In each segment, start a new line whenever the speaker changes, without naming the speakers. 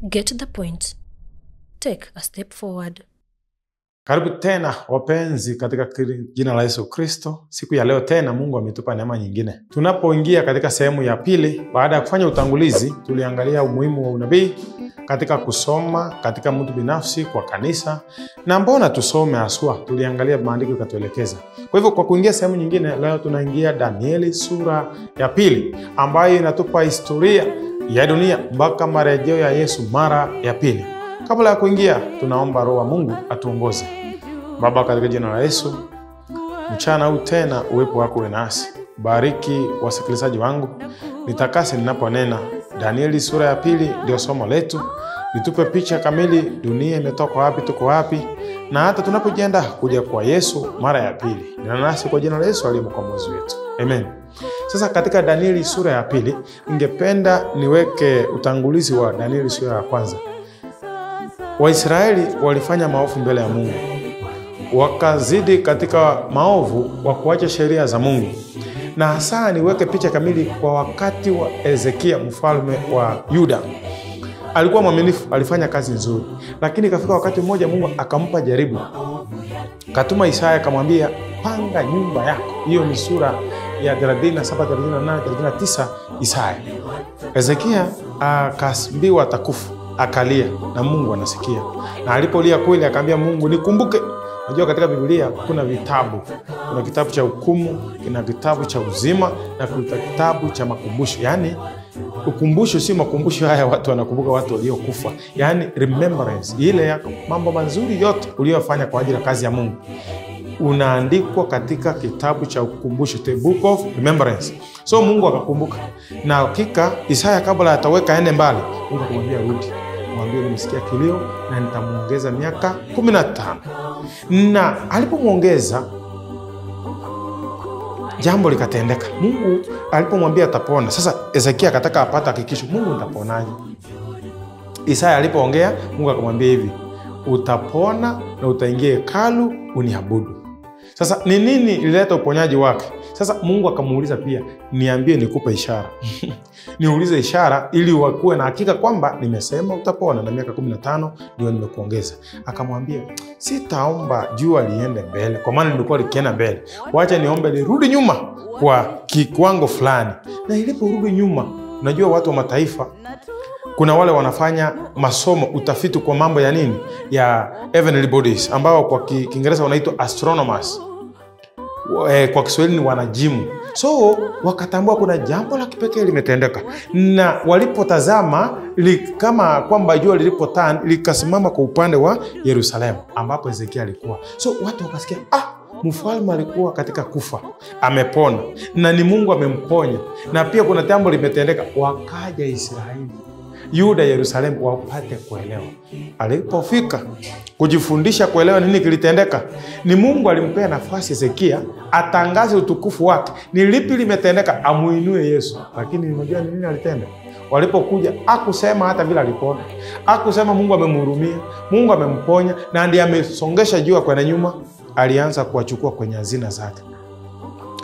Get the point. Take a step forward.
Karibu tena wapenzi katika jina la Yesu Kristo. Siku ya leo tena Mungu ametupa neema nyingine. Tunapoingia katika sehemu ya pili, baada ya kufanya utangulizi, tuliangalia umuhimu wa unabii katika kusoma, katika mtu binafsi, kwa kanisa, na mbona tusome haswa, tuliangalia maandiko ikatuelekeza. Kwa hivyo kwa kuingia sehemu nyingine, leo tunaingia Danieli sura ya pili, ambayo inatupa historia ya dunia mpaka marejeo ya Yesu mara ya pili. Kabla ya kuingia, tunaomba Roho wa Mungu atuongoze. Baba, katika jina la Yesu, mchana huu tena uwepo wako uwe nasi. Bariki wasikilizaji wangu, nitakase ninaponena. Danieli sura ya pili ndio somo letu. Nitupe picha kamili, dunia imetoka wapi, tuko wapi, na hata tunapojiandaa kuja kwa Yesu mara ya pili. Nena nasi kwa jina la Yesu aliye mkombozi wetu. Amen. Sasa katika Danieli sura ya pili, ningependa niweke utangulizi wa Danieli sura ya kwanza. Waisraeli walifanya maovu mbele ya Mungu. Wakazidi katika maovu wa kuacha sheria za Mungu. Na hasa niweke picha kamili kwa wakati wa Hezekia mfalme wa Yuda. Alikuwa mwaminifu, alifanya kazi nzuri. Lakini ikafika wakati mmoja Mungu akampa jaribu. Katuma Isaya akamwambia, panga nyumba yako. Hiyo ni sura ya 37, 38, 39 Isaya. Hezekia akaambiwa atakufa. Akalia na Mungu anasikia. Na alipolia kweli akaambia Mungu, nikumbuke. Unajua katika Biblia kuna vitabu. Kuna kitabu cha hukumu, kuna kitabu cha uzima na kuna kitabu cha makumbusho. Yaani ukumbusho si makumbusho haya watu wanakumbuka watu waliokufa. Yaani remembrance, ile ya mambo mazuri yote uliyofanya kwa ajili ya kazi ya Mungu unaandikwa katika kitabu cha ukumbusho, the book of remembrance. So Mungu akakumbuka. Na hakika Isaya kabla ataweka ende mbali, Mungu akamwambia rudi. Mwambie nimesikia kilio na nitamuongeza miaka 15. Na alipomuongeza jambo likatendeka. Mungu alipomwambia atapona. Sasa Hezekia akataka apate hakikisho, Mungu nitaponaje? Isaya alipoongea, Mungu akamwambia hivi, utapona na utaingia hekalu uniabudu. Sasa ni nini ilileta uponyaji wake? Sasa Mungu akamuuliza pia, niambie nikupe ishara. Niulize ishara ili wakuwe na hakika kwamba nimesema utapona na miaka 15 ndio nimekuongeza. Akamwambia, sitaomba jua liende mbele, kwa maana nilikuwa likienda mbele. Wacha niombe lirudi nyuma kwa kiwango fulani. Na iliporudi nyuma, unajua watu wa mataifa kuna wale wanafanya masomo, utafiti kwa mambo ya nini? Ya heavenly bodies, ambao kwa Kiingereza wanaitwa astronomers. Kwa Kiswahili ni wanajimu. So wakatambua kuna jambo la kipekee limetendeka. Na walipotazama kama kwamba jua lilipotan likasimama kwa upande wa Yerusalemu ambapo Hezekia alikuwa. So watu wakasikia, mfalme alikuwa katika kufa, amepona na ni Mungu amemponya, na pia kuna jambo limetendeka. Wakaja Israeli, Yuda, Yerusalemu wapate kuelewa. Alipofika kujifundisha kuelewa nini kilitendeka, ni Mungu alimpea nafasi Hezekia atangaze utukufu wake. Ni lipi limetendeka, amuinue Yesu. Lakini unajua ni nini alitenda? Walipokuja hakusema hata vile alipona. Hakusema Mungu amemhurumia, Mungu amemponya na ndiye amesongesha jua kwenda nyuma. Alianza kuwachukua kwenye hazina zake.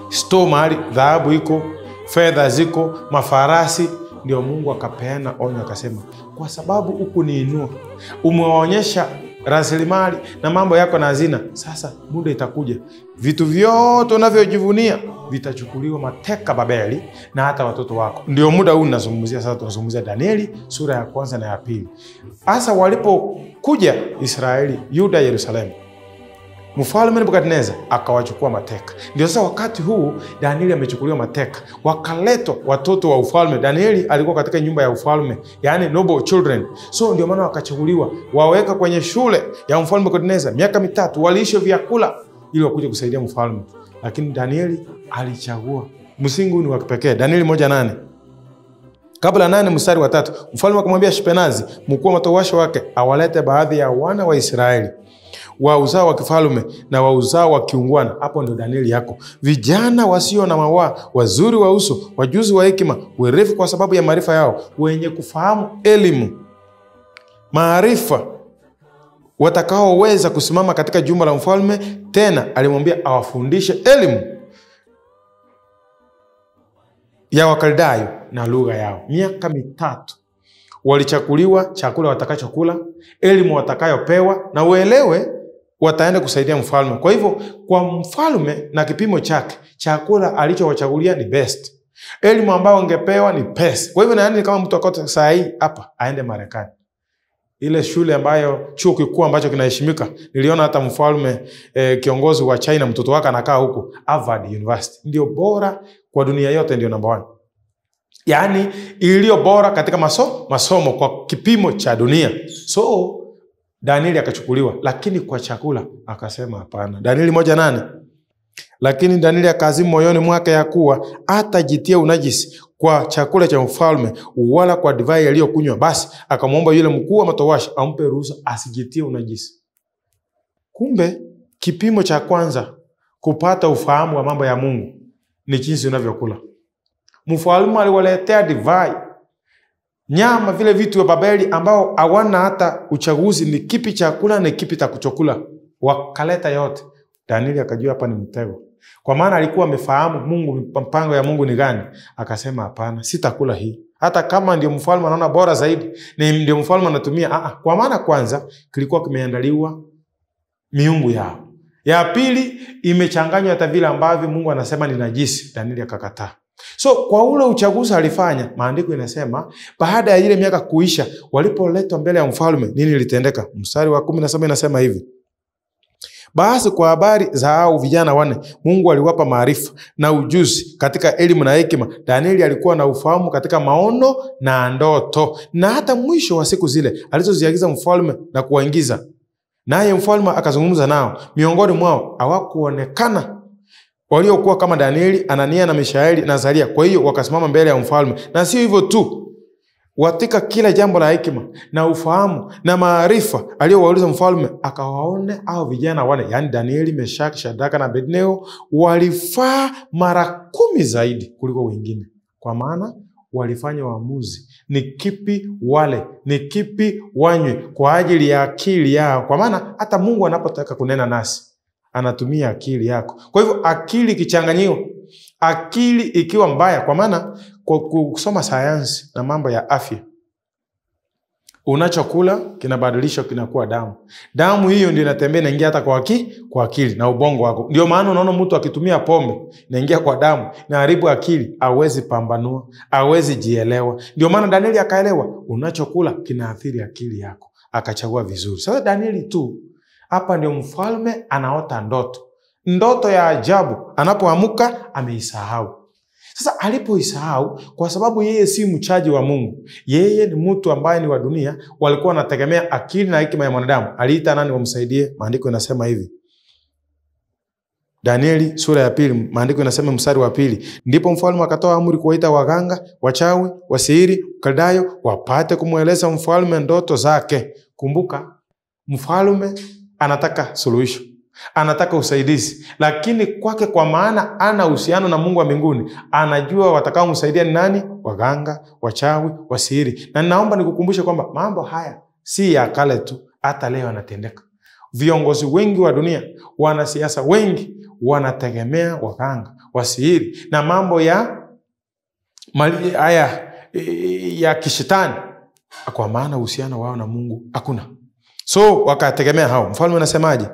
Store mahali dhahabu iko, fedha ziko, mafarasi. Ndio Mungu akapeana onyo akasema, kwa sababu hukuniinua, umewaonyesha rasilimali na mambo yako na hazina, sasa muda itakuja vitu vyote unavyojivunia vitachukuliwa mateka Babeli na hata watoto wako. Ndio muda huu ninazungumzia sasa. Tunazungumzia Danieli sura ya kwanza na ya pili. Hasa walipokuja Israeli, Yuda, Yerusalemu, Mfalme Nebukadneza akawachukua mateka. Ndio sasa wakati huu Danieli amechukuliwa mateka. Wakaletwa watoto wa ufalme. Danieli alikuwa katika nyumba ya ufalme, yani noble children. So ndio maana wakachaguliwa, waweka kwenye shule ya mfalme Nebukadneza miaka 3, waliisha vyakula ili wakuje kusaidia mfalme. Lakini Danieli alichagua. Msingi huu ni wa kipekee. Danieli 1:8. Kabla 8 mstari wa 3, mfalme akamwambia Ashpenazi, mkuu wa matowasho wake, awalete baadhi ya wana wa Israeli, wa uzao wa kifalme na wa uzao wa kiungwana. Hapo ndio Danieli yako. Vijana wasio na mawaa, wazuri wa uso, wajuzi wa hekima, werevu kwa sababu ya maarifa yao, wenye kufahamu elimu, maarifa, watakaoweza kusimama katika jumba la mfalme. Tena alimwambia awafundishe elimu ya Wakaldayo na lugha yao. Miaka 3 Walichakuliwa chakula watakachokula, elimu watakayopewa, na uelewe wataenda kusaidia mfalme. Kwa hivyo kwa mfalme na kipimo chake, chakula alichowachagulia ni best, elimu ambayo wangepewa ni best. Kwa hivyo naani kama mtu akote saa hii hapa aende Marekani, ile shule ambayo chuo kikuu ambacho kinaheshimika, niliona hata mfalme kiongozi wa China mtoto wake anakaa huko Harvard University, ndio bora kwa dunia yote, ndio number 1. Yaani iliyo bora katika masomo kwa kipimo cha dunia. So Danieli akachukuliwa, lakini kwa chakula akasema hapana. Danieli 1:8. Lakini Danieli akazimu moyoni mwake ya kuwa hatajitia unajisi kwa chakula cha mfalme wala kwa divai aliyokunywa. Basi akamwomba yule mkuu wa matowashi ampe ruhusa asijitie unajisi. Kumbe kipimo cha kwanza kupata ufahamu wa mambo ya Mungu ni jinsi unavyokula. Mfalme aliwaletea divai, nyama, vile vitu wa Babeli ambao hawana hata uchaguzi ni kipi chakula na kipi cha kuchokula. Wakaleta yote. Danieli akajua hapa ni mtego. Kwa maana alikuwa amefahamu Mungu, mpango ya Mungu ni gani. Akasema hapana, sitakula hii. Hata kama ndio mfalme anaona bora zaidi, ni ndio mfalme anatumia. Kwa maana kwanza kilikuwa kimeandaliwa miungu yao. Ya pili imechanganywa hata vile ambavyo Mungu anasema ni najisi. Danieli akakataa. So kwa ule uchaguzi alifanya, maandiko inasema baada ya ile miaka kuisha, walipoletwa mbele ya mfalme, nini litendeka? Mstari wa 17 inasema hivi: basi kwa habari za hao vijana wanne, Mungu aliwapa maarifa na ujuzi katika elimu na hekima. Danieli alikuwa na ufahamu katika maono na ndoto, na hata mwisho wa siku zile alizoziagiza mfalme na kuwaingiza. Naye mfalme akazungumza nao, miongoni mwao hawakuonekana waliokuwa kama Danieli, Anania na Mishaeli na Azaria. Kwa hiyo wakasimama mbele ya mfalme. Na sio hivyo tu, watika kila jambo la hekima na ufahamu na maarifa aliyowauliza mfalme, akawaone hao vijana wane, yani Danieli, Meshaki, Shadraka na Abednego, walifaa mara 10 zaidi kuliko wengine. Kwa maana walifanya uamuzi ni kipi wale, ni kipi wanywe kwa ajili ya akili yao. Kwa maana hata Mungu anapotaka kunena nasi anatumia akili yako. Kwa hivyo akili kichanganyiwa, akili ikiwa mbaya, kwa maana kwa kusoma sayansi na mambo ya afya, unachokula kinabadilishwa kinakuwa damu. Damu hiyo ndio inatembea inaingia hata kwa akili na ubongo wako. Ndio maana unaona mtu akitumia pombe inaingia kwa damu, inaharibu akili, hawezi pambanua, hawezi jielewa. Ndio maana Danieli akaelewa unachokula kinaathiri akili yako, akachagua vizuri. Sasa Danieli tu hapa ndio mfalme anaota ndoto. Ndoto ya ajabu, anapoamka ameisahau. Sasa alipoisahau, kwa sababu yeye si mchaji wa Mungu, yeye ni mtu ambaye ni wa dunia, walikuwa wanategemea akili na hekima ya mwanadamu. Aliita nani wamsaidie? Maandiko inasema hivi. Danieli sura ya 2, maandiko inasema mstari wa 2. Ndipo mfalme akatoa amri kuwaita waganga, wachawi, wasihiri, Kaldayo, wapate kumueleza mfalme ndoto zake. Kumbuka, mfalme anataka suluhisho, anataka usaidizi, lakini kwake, kwa maana ana uhusiano na Mungu wa mbinguni, anajua watakaomsaidia ni nani? Waganga, wachawi, wasihiri. Na naomba nikukumbushe kwamba mambo haya si ya kale tu, hata leo yanatendeka. Viongozi wengi wa dunia, wanasiasa wengi wanategemea waganga, wasihiri na mambo ya haya ya kishetani, kwa maana uhusiano wao na Mungu hakuna. So wakategemea hao. Mfalme anasemaje?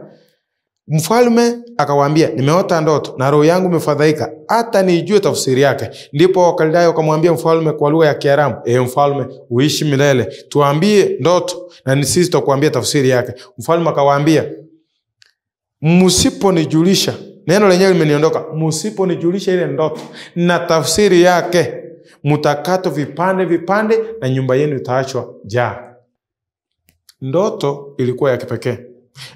Mfalme akawaambia, nimeota ndoto na roho yangu imefadhaika, hata nijue tafsiri yake. Ndipo Wakaldayo wakamwambia mfalme kwa lugha ya Kiaramu, mfalme uishi milele, tuambie ndoto na sisi tutakuambia tafsiri yake. Mfalme akawaambia, msiponijulisha, neno lenyewe limeniondoka, msiponijulisha ile ndoto na tafsiri yake, mtakatwa vipande vipande na nyumba yenu itaachwa jaa. Ndoto ilikuwa ya kipekee.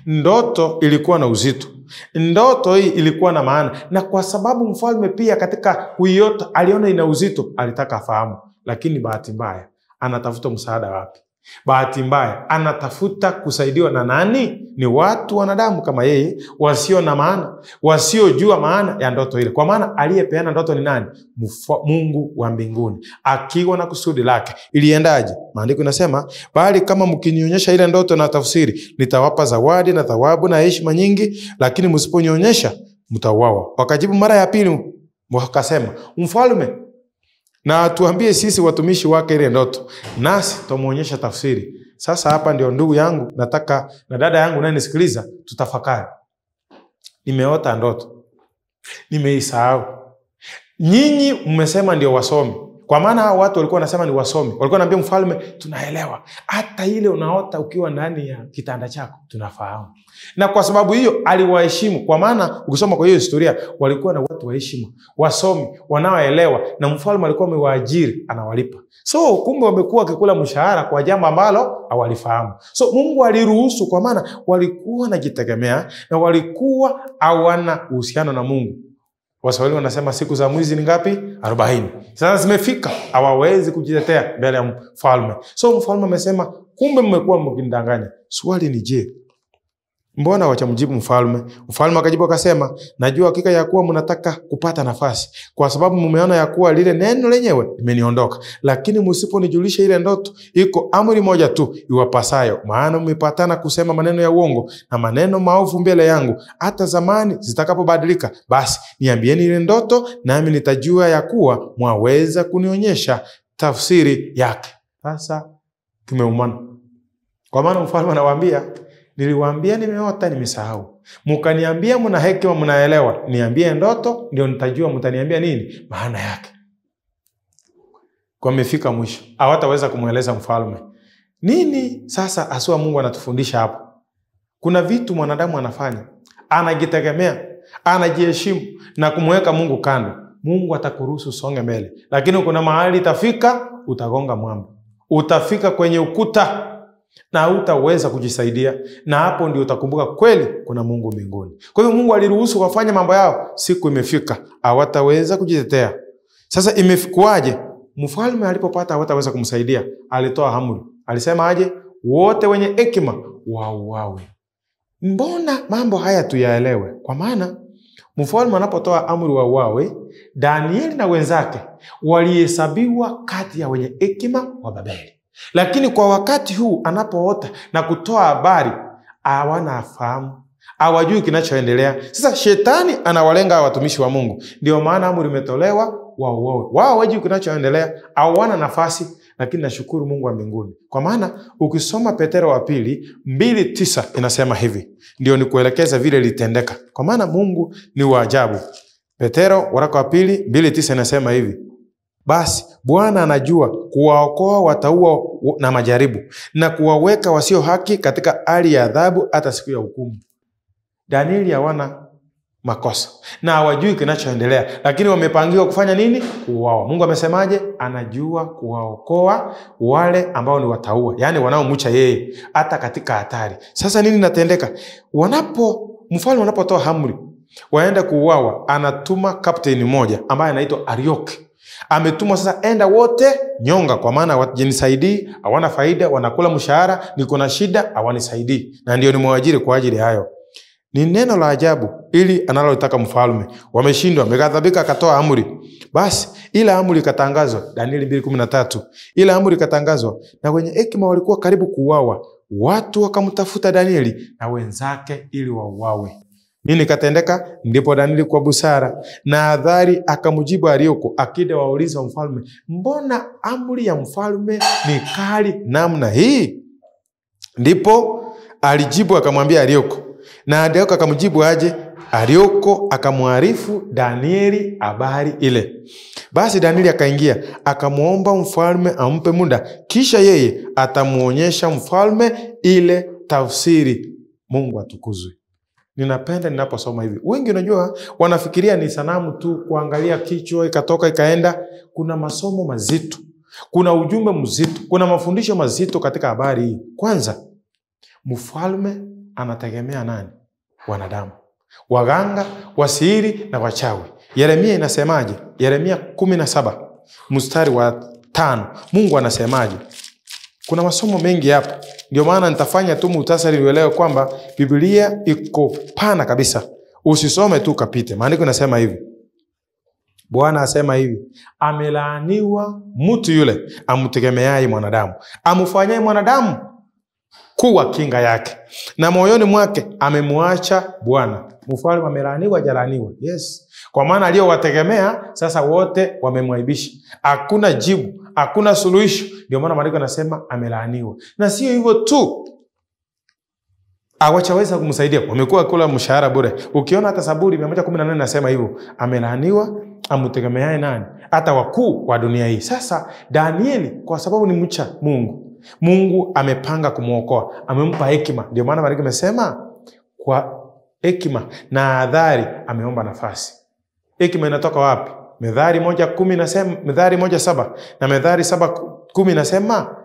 Ndoto ilikuwa na uzito. Ndoto hii ilikuwa na maana. Na kwa sababu mfalme pia katika kuiota aliona ina uzito, alitaka afahamu. Lakini bahati mbaya, anatafuta msaada wapi? Bahati mbaya, anatafuta kusaidiwa na nani? Ni watu wanadamu kama yeye, wasio na maana, wasiojua maana ya ndoto ile. Kwa maana aliyepeana ndoto ni nani? Mungu wa mbinguni, akiwa na kusudi lake. Iliendaje? Maandiko inasema, bali kama mkinionyesha ile ndoto na tafsiri, nitawapa zawadi na thawabu na heshima nyingi, lakini msiponionyesha mtauawa. Wakajibu mara ya pili wakasema, mfalme Na atuambie sisi watumishi wake ile ndoto, nasi tumuonyesha tafsiri. Sasa hapa ndio ndugu yangu nataka na dada yangu unayenisikiliza tutafakari. Nimeota ndoto, nimeisahau. Nyinyi mmesema ndio wasomi. Kwa maana hao watu walikuwa wanasema ni wasomi. Walikuwa wanaambia mfalme tunaelewa. Hata ile unaota ukiwa ndani ya kitanda chako tunafahamu. Na kwa sababu hiyo aliwaheshimu. Kwa maana ukisoma kwa hiyo historia walikuwa na watu wa heshima, wasomi, wanaoelewa, na mfalme alikuwa amewaajiri, anawalipa. So kumbe wamekuwa wakikula mshahara kwa jambo ambalo hawalifahamu. So Mungu aliruhusu kwa maana walikuwa wanajitegemea na walikuwa hawana uhusiano na Mungu. Waswahili wanasema siku za mwizi ni ngapi? 40. Sasa zimefika, hawawezi kujitetea mbele ya mfalme. So mfalme amesema kumbe mmekuwa mkinidanganya. Swali ni je, mbona wachamjibu mfalme? Mfalme akajibu akasema, najua hakika ya kuwa mnataka kupata nafasi, kwa sababu mmeona ya kuwa lile neno lenyewe limeniondoka. Lakini msiponijulisha ile ndoto, iko amri moja tu iwapasayo, maana mmepatana kusema maneno ya uongo na maneno maovu mbele yangu hata zamani zitakapobadilika. Basi niambieni ile ndoto, nami nitajua ya kuwa mwaweza kunionyesha tafsiri yake. Sasa kimeumana. Kwa maana mfalme anawaambia, niliwaambia nimeota nimesahau. Mkaniambia mna hekima mnaelewa. Niambie ndoto ndio nitajua mtaniambia nini maana yake. Kwa imefika mwisho, hawataweza kumueleza mfalme. Nini sasa aswa Mungu anatufundisha hapo? Kuna vitu mwanadamu anafanya, anajitegemea, anajiheshimu na kumweka Mungu kando. Mungu atakuruhusu usonge mbele, lakini kuna mahali itafika utagonga mwamba. Utafika kwenye ukuta na hutaweza kujisaidia, na hapo ndio utakumbuka kweli kuna Mungu mbinguni. Kwa hiyo Mungu aliruhusu wafanye mambo yao, siku imefika hawataweza kujitetea. Sasa imefikuaje? Mfalme alipopata hawataweza kumsaidia, alitoa amri. Alisema aje? Wote wenye hekima wauawe. Mbona mambo haya tuyaelewe? Kwa maana mfalme anapotoa amri wauawe, Danieli na wenzake walihesabiwa kati ya wenye hekima wa Babeli. Lakini kwa wakati huu anapoota na kutoa habari, hawana fahamu, hawajui kinachoendelea. Sasa shetani anawalenga watumishi wa Mungu. Ndio maana amri imetolewa wauawe. Wao hawajui kinachoendelea, hawana nafasi. Lakini nashukuru Mungu wa mbinguni. Kwa maana ukisoma Petero wa pili 2:9 inasema hivi. Ndio nikuelekeza vile litendeka. Kwa maana Mungu ni wa ajabu. Petero waraka wa pili 2:9 inasema hivi. Basi Bwana anajua kuwaokoa wataua na majaribu, na kuwaweka wasio haki katika hali ya adhabu hata siku ya hukumu. Danieli hawana makosa na hawajui kinachoendelea, lakini wamepangiwa kufanya nini? Kuuawa. Mungu amesemaje? Anajua kuwaokoa wale ambao ni wataua, yani wanaomcha yeye hata katika hatari. Sasa nini natendeka? Mfalme anapotoa amri waenda kuuawa, anatuma kapteni mmoja ambaye anaitwa Arioki. Ametumwa sasa, enda wote nyonga, kwa maana hawajanisaidii, hawana faida, wanakula mshahara, niko na shida, hawanisaidii, na ndio nimewajiri kwa ajili hayo. Ni neno la ajabu ili analotaka mfalme. Wameshindwa, ameghadhabika, akatoa amri. Basi ila amri ikatangazwa, Danieli 2:13. Ila amri ikatangazwa, na wenye hekima walikuwa karibu kuuawa. Watu wakamtafuta Danieli na wenzake ili wauawe. Nini katendeka? Ndipo Danieli kwa busara na adhari akamjibu Arioko, akida wauliza mfalme, mbona amri ya mfalme ni kali namna hii? Ndipo alijibu akamwambia Arioko. Na Arioko akamjibu aje? Arioko akamwarifu Danieli habari ile. Basi Danieli akaingia akamuomba mfalme ampe muda, kisha yeye atamuonyesha mfalme ile tafsiri. Mungu atukuzwe. Ninapenda ninaposoma hivi. Wengi unajua wanafikiria ni sanamu tu, kuangalia kichwa ikatoka ikaenda. Kuna masomo mazito, kuna ujumbe mzito, kuna mafundisho mazito katika habari hii. Kwanza, mfalme anategemea nani? Wanadamu, waganga, wasihiri na wachawi. Yeremia inasemaje? Yeremia 17 mstari wa 5. Mungu anasemaje? Kuna masomo mengi hapa. Ndio maana nitafanya tu muhtasari uelewe kwamba Biblia iko pana kabisa. Usisome tu kapite. Maandiko inasema hivi. Bwana asema hivi, amelaaniwa mtu yule amtegemeaye mwanadamu, amfanyaye mwanadamu kuwa kinga yake, na moyoni mwake amemwacha Bwana. Mfalme amelaaniwa, hajalaaniwa? Yes, kwa maana aliyowategemea sasa wote wamemwaibisha. Hakuna jibu, hakuna suluhisho. Ndio maana maandiko yanasema amelaaniwa. Na sio hivyo tu, hawachaweza kumsaidia, wamekuwa kula mshahara bure. Ukiona hata Zaburi 118 nasema hivyo, amelaaniwa amtegemeaye nani? Hata wakuu wa dunia hii. Sasa Danieli kwa sababu ni mcha Mungu, Mungu amepanga kumwokoa, amempa hekima. Ndio maana maandiko yamesema kwa hekima na adhari ameomba nafasi. Hekima inatoka wapi? Methali 1:10 nasema, Methali 1:7 na Methali 7:10 nasema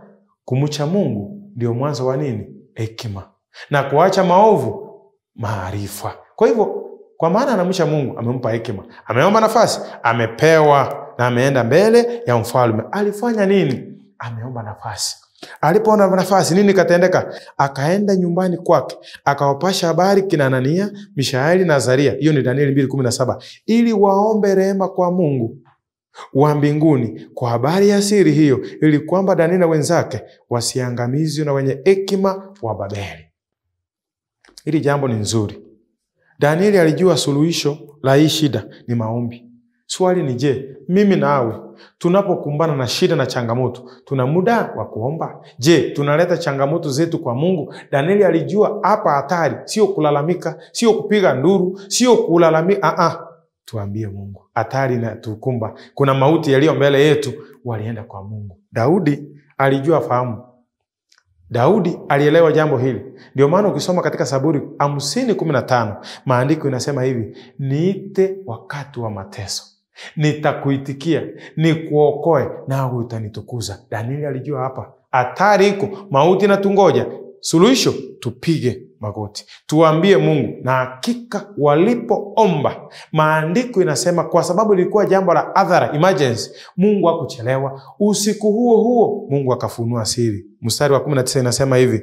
kumcha Mungu ndio mwanzo wa nini? Hekima. Na kuacha maovu maarifa. Kwa hivyo, kwa maana anamcha Mungu, amempa hekima, ameomba nafasi, amepewa na ameenda mbele ya mfalme. Alifanya nini? Ameomba nafasi. Alipoona nafasi, nini katendeka? Akaenda nyumbani kwake, akawapasha habari kina Anania, Mishaeli na Azaria. Hiyo ni Danieli 2:17, ili waombe rehema kwa Mungu wa mbinguni kwa habari ya siri hiyo, ili kwamba Danieli na wenzake wasiangamizwe na wenye hekima wa Babeli. Hili jambo ni nzuri. Danieli alijua suluhisho la hii shida ni maombi. Swali ni je, mimi nawe tunapokumbana na shida na changamoto, tuna muda wa kuomba? Je, tunaleta changamoto zetu kwa Mungu? Danieli alijua hapa hatari sio kulalamika, sio kupiga nduru, sio kulalamika. Tuambie Mungu, hatari inatukumba, kuna mauti yaliyo mbele yetu. Walienda kwa Mungu. Daudi alijua fahamu. Daudi alielewa jambo hili. Ndio maana ukisoma katika Zaburi 50:15, maandiko inasema hivi: niite wakati wa mateso, nitakuitikia, nikuokoe, nawe utanitukuza. Danieli alijua hapa hatari iko, mauti inatungoja. Suluhisho, tupige magoti, tuambie Mungu. Na hakika walipoomba, maandiko inasema kwa sababu ilikuwa jambo la adhara, emergency, Mungu hakuchelewa. Usiku huo huo Mungu akafunua siri. Mstari wa 19 inasema hivi,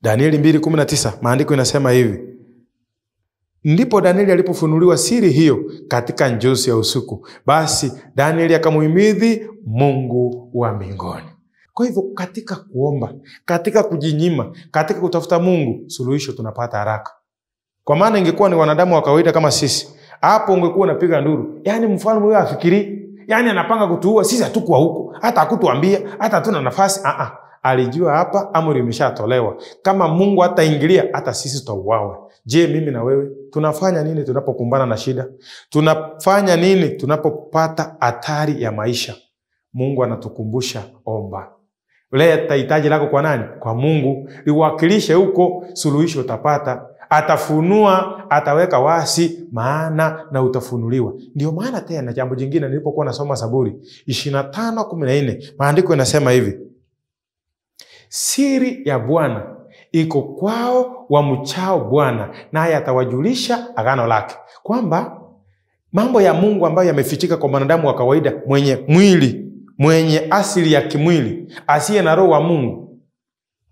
Danieli 2:19, maandiko inasema hivi: ndipo Danieli alipofunuliwa siri hiyo katika njozi ya usiku, basi Danieli akamuhimidi Mungu wa mbinguni. Kwa hivyo katika kuomba, katika kujinyima, katika kutafuta Mungu, suluhisho tunapata haraka. Kwa maana ingekuwa ni wanadamu wa kawaida kama sisi, hapo ungekuwa unapiga nduru. Yaani mfalme huyo afikiri, yaani anapanga kutuua, sisi hatukuwa huko, hata hakutuambia, hata hatuna nafasi. Alijua hapa amri imeshatolewa. Kama Mungu hataingilia, hata sisi tutauawa. Je, mimi na wewe tunafanya nini tunapokumbana na shida? Tunafanya nini tunapopata hatari ya maisha? Mungu anatukumbusha, omba. Leta hitaji lako kwa nani? Kwa Mungu. Liwakilishe huko, suluhisho utapata. Atafunua, ataweka wasi maana na utafunuliwa. Ndio maana tena jambo jingine nilipokuwa nasoma Zaburi 25:14, maandiko yanasema hivi: siri ya Bwana iko kwao wamchao Bwana, naye atawajulisha agano lake. Kwamba mambo ya Mungu ambayo yamefichika kwa mwanadamu wa kawaida, mwenye mwili, mwenye asili ya kimwili, asiye na roho wa Mungu,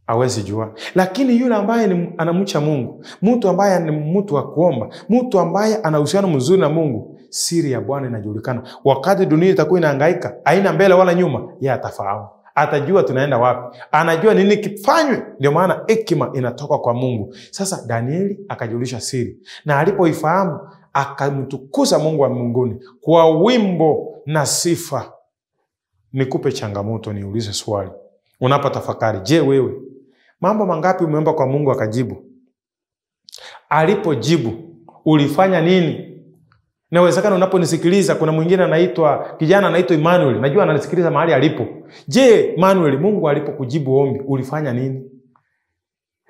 hawezi jua. Lakini yule ambaye anamcha Mungu, mtu ambaye ni mtu wa kuomba, mtu ambaye ana uhusiano mzuri na Mungu, siri ya Bwana inajulikana. Wakati dunia itakuwa inahangaika, haina mbele wala nyuma, yeye atafahamu. Atajua tunaenda wapi, anajua nini kifanywe. Ndio maana hekima inatoka kwa Mungu. Sasa Danieli akajulisha siri, na alipoifahamu akamtukuza Mungu wa mbinguni kwa wimbo na sifa. Nikupe changamoto, niulize swali unapotafakari. Je, wewe mambo mangapi umeomba kwa Mungu akajibu? Alipojibu ulifanya nini? Inawezekana unaponisikiliza kuna mwingine anaitwa kijana anaitwa Emmanuel, najua ananisikiliza mahali alipo. Je, Emmanuel, Mungu alipokujibu ombi ulifanya nini?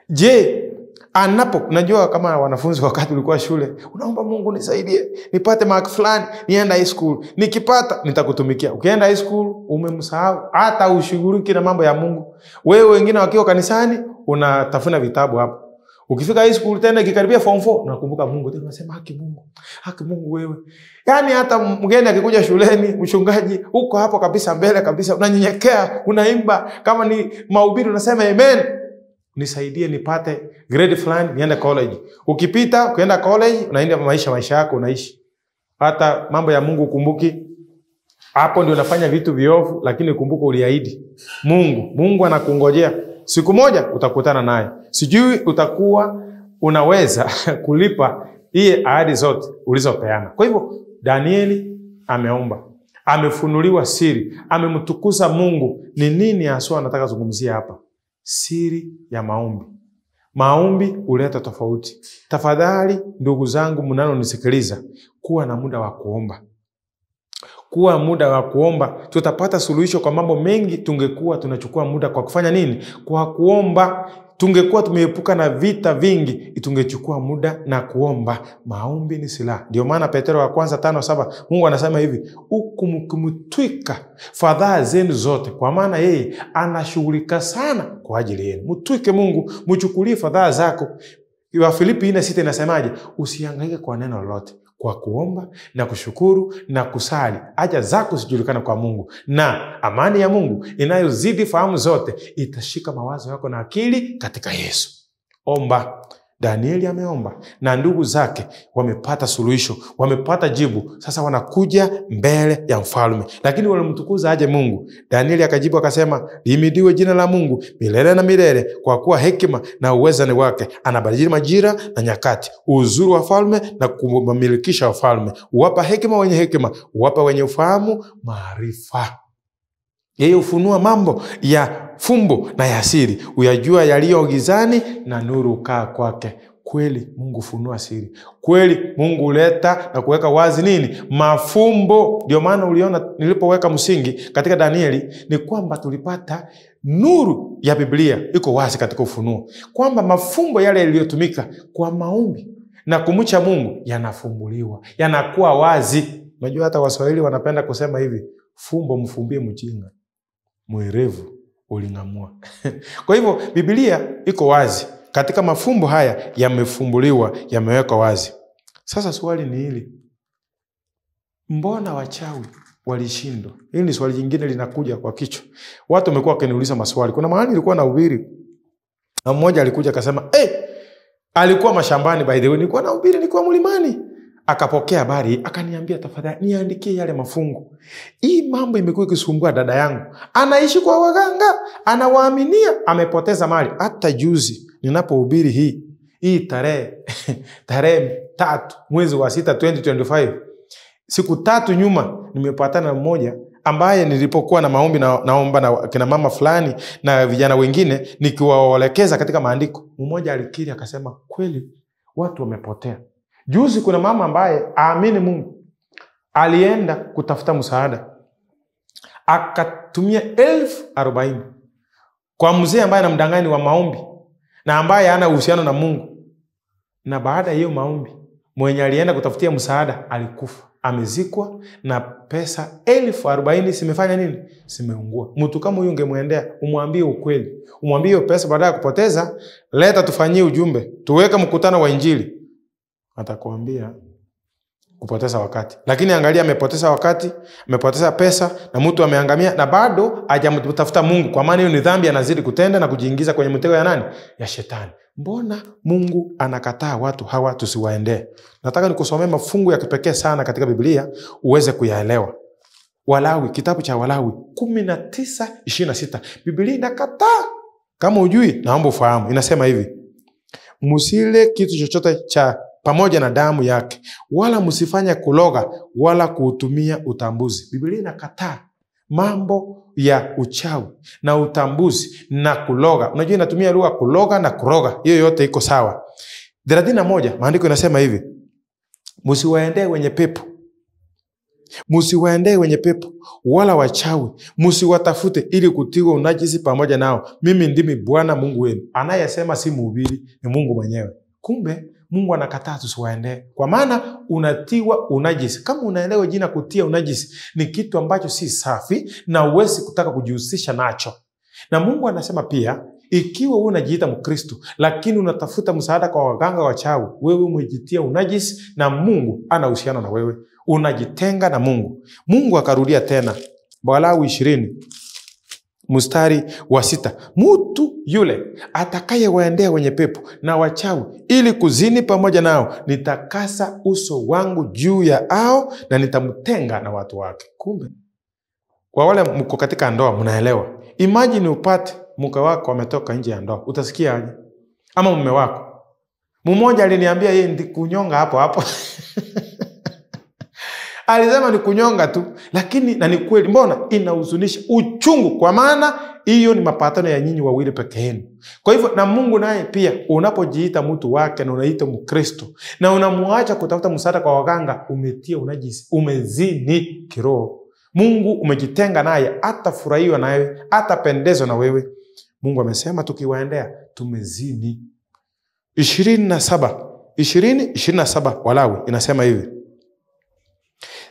Je, anapo, najua kama wanafunzi wakati ulikuwa shule, unaomba Mungu nisaidie, nipate mark fulani, niende high school. Nikipata nitakutumikia. Ukienda high school umemsahau, hata ushughuliki na mambo ya Mungu. Wewe wengine wakiwa kanisani unatafuna vitabu hapo. Ukifika high school tena ikikaribia form 4 unakumbuka Mungu tena, unasema haki Mungu. Haki Mungu wewe. Yaani hata mgeni akikuja shuleni, mchungaji uko hapo kabisa mbele kabisa, unanyenyekea, unaimba, kama ni mahubiri unasema amen. Nisaidie nipate grade fulani niende college. Ukipita ukienda college unaenda maisha yako unaishi. Hata mambo ya Mungu ukumbuki. Hapo ndio unafanya vitu viovu, lakini kumbuka uliahidi Mungu. Mungu anakungojea. Siku moja utakutana naye. Sijui utakuwa unaweza kulipa hii ahadi zote ulizopeana. Kwa hivyo Danieli ameomba, amefunuliwa siri, amemtukuza Mungu. Ni nini haswa anataka zungumzia hapa? Siri ya maombi. Maombi huleta tofauti. Tafadhali ndugu zangu mnalonisikiliza, kuwa na muda wa kuomba. Kuwa muda wa kuomba, tutapata suluhisho kwa mambo mengi. Tungekuwa tunachukua muda kwa kufanya nini? Kwa kuomba. Tungekuwa tumeepuka na vita vingi, tungechukua muda na kuomba. Maombi ni silaha. Ndio maana Petero wa kwanza 5:7 Mungu anasema hivi, huku mkimtwika fadhaa zenu zote, kwa maana yeye anashughulika sana kwa ajili yenu. Mtwike Mungu, mchukulie fadhaa zako. Wafilipi 4:6 inasemaje? Usihangaike kwa neno lolote, kwa kuomba na kushukuru na kusali, haja zako zijulikane kwa Mungu, na amani ya Mungu inayozidi fahamu zote itashika mawazo yako na akili katika Yesu. Omba. Danieli ameomba na ndugu zake wamepata suluhisho, wamepata jibu. Sasa wanakuja mbele ya mfalme, lakini walimtukuza aje Mungu? Danieli akajibu akasema, lihimidiwe jina la Mungu milele na milele, kwa kuwa hekima na uweza ni wake. Anabadili majira na nyakati, uzuri wa falme na kumamilikisha wafalme, huwapa hekima wenye hekima, huwapa wenye ufahamu maarifa. Yeye hufunua mambo ya fumbo na ya siri, uyajua yaliyo gizani na nuru kaa kwake. Kweli Mungu hufunua siri. Kweli Mungu huleta na kuweka wazi nini? Mafumbo. Ndio maana uliona nilipoweka msingi katika Danieli ni kwamba tulipata nuru ya Biblia iko wazi katika ufunuo, kwamba mafumbo yale yaliyotumika kwa maombi na kumcha Mungu yanafumbuliwa, yanakuwa wazi. Unajua hata Waswahili wanapenda kusema hivi, fumbo mfumbie mjinga, mwerevu uling'amua. Kwa hivyo Biblia iko wazi katika mafumbo haya, yamefumbuliwa, yamewekwa wazi. Sasa swali ni hili, mbona wachawi walishindwa? Hili ni swali jingine linakuja kwa kichwa. Watu wamekuwa wakiniuliza maswali. Kuna mahali nilikuwa nahubiri na mmoja alikuja akasema, alikuwa mashambani, by the way, nilikuwa nahubiri, nilikuwa mlimani. Akapokea habari, akaniambia tafadhali niandikie yale mafungu. Hii mambo imekuwa ikisumbua dada yangu. Anaishi kwa waganga, anawaaminia, amepoteza mali. Hata juzi ninapohubiri hii tarehe tarehe 3 mwezi wa 6 2025, siku 3 nyuma nimepatana na mmoja ambaye nilipokuwa na maombi na naomba na kina mama fulani na vijana wengine nikiwaelekeza katika maandiko. Mmoja alikiri akasema kweli watu wamepotea. Juzi kuna mama ambaye aamini Mungu alienda kutafuta msaada, akatumia 40,000 kwa mzee ambaye anamdanganya wa maombi na ambaye hana uhusiano na Mungu. Na baada ya hiyo maombi, mwenye alienda kutafutia msaada alikufa, amezikwa na pesa 40,000 simefanya nini? Simeungua. Mtu kama huyu ungemwendea, umwambie ukweli, umwambie hiyo pesa baada ya kupoteza, leta tufanyie ujumbe, tuweke mkutano wa Injili, atakwambia kupoteza wakati. Lakini angalia, amepoteza wakati, amepoteza pesa na mtu ameangamia na bado hajamtafuta Mungu. Kwa maana hiyo ni dhambi, anazidi kutenda na kujiingiza kwenye mtego ya nani? Ya shetani. Mbona Mungu anakataa watu hawa tusiwaendee? Nataka nikusomee mafungu ya kipekee sana katika Biblia uweze kuyaelewa. Walawi, kitabu cha Walawi 19:26. Biblia inakataa. Kama hujui, naomba ufahamu. Inasema hivi: msile kitu chochote cha pamoja na damu yake, wala msifanye kuloga wala kuutumia utambuzi. Biblia inakataa mambo ya uchawi na utambuzi na kuloga. Unajua inatumia lugha kuloga na kuroga, hiyo yote iko sawa. 31 maandiko inasema hivi: msiwaendee wenye pepo, msiwaendee wenye pepo wala wachawi, msiwatafute ili kutiwa unajisi pamoja nao. Mimi ndimi Bwana Mungu wenu. Anayesema si mhubiri, ni Mungu mwenyewe. Kumbe Mungu anakataa tusiwaendee, kwa maana unatiwa unajisi. Kama unaelewa jina kutia unajisi ni kitu ambacho si safi na huwezi kutaka kujihusisha nacho. Na Mungu anasema pia, ikiwa wewe unajiita Mkristo lakini unatafuta msaada kwa waganga wachawi, wewe umejitia unajisi na Mungu ana uhusiano na wewe, unajitenga na Mungu. Mungu akarudia tena Walawi 20 mstari wa 6, mtu yule atakayewaendea wenye pepo na wachawi ili kuzini pamoja nao, nitakasa uso wangu juu ya ao na nitamtenga na watu wake. Kumbe Kwa wale mko katika ndoa mnaelewa. Imagine upate mke wako ametoka nje ya ndoa, utasikia aje? Ama mume wako. Mmoja aliniambia yeye ndi kunyonga hapo hapo. Alisema ni kunyonga tu, lakini na ni kweli. Mbona inahuzunisha, uchungu, kwa maana hiyo ni mapatano ya nyinyi wawili peke yenu. Kwa hivyo na Mungu naye pia, unapojiita mtu wake na unaita Mkristo na unamuacha kutafuta msaada kwa waganga, umetia unajisi, umezini kiroho. Mungu umejitenga naye, atafurahiwa nawe, atapendezwa na wewe. Mungu amesema tukiwaendea tumezini. 27 Walawi inasema hivi: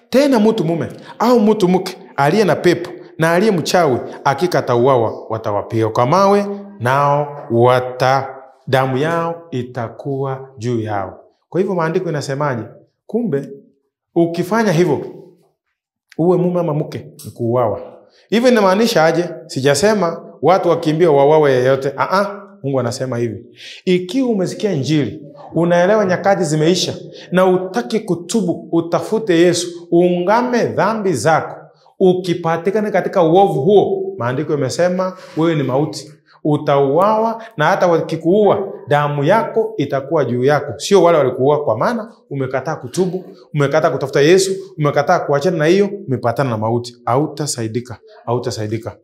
tena mtu mume au mtu mke aliye na pepo na aliye mchawi hakika atauawa, watawapiga kwa mawe, nao damu yao itakuwa juu yao. Kwa hivyo maandiko inasemaje? Kumbe ukifanya hivyo, uwe mume ama mke, ni kuuawa. Hivi inamaanisha aje? Sijasema watu wakimbie wauawe yeyote. Mungu anasema hivi: ikiwa umesikia Injili, unaelewa nyakati zimeisha na utaki kutubu, utafute Yesu, uungame dhambi zako, ukipatikana katika uovu huo, maandiko yamesema wewe ni mauti, utauawa, na hata wakikuua damu yako itakuwa juu yako, sio wale walikuua, kwa maana umekataa kutubu, umekataa kutafuta Yesu, umekataa kuachana na hiyo, umepatana na mauti. Hautasaidika, hautasaidika.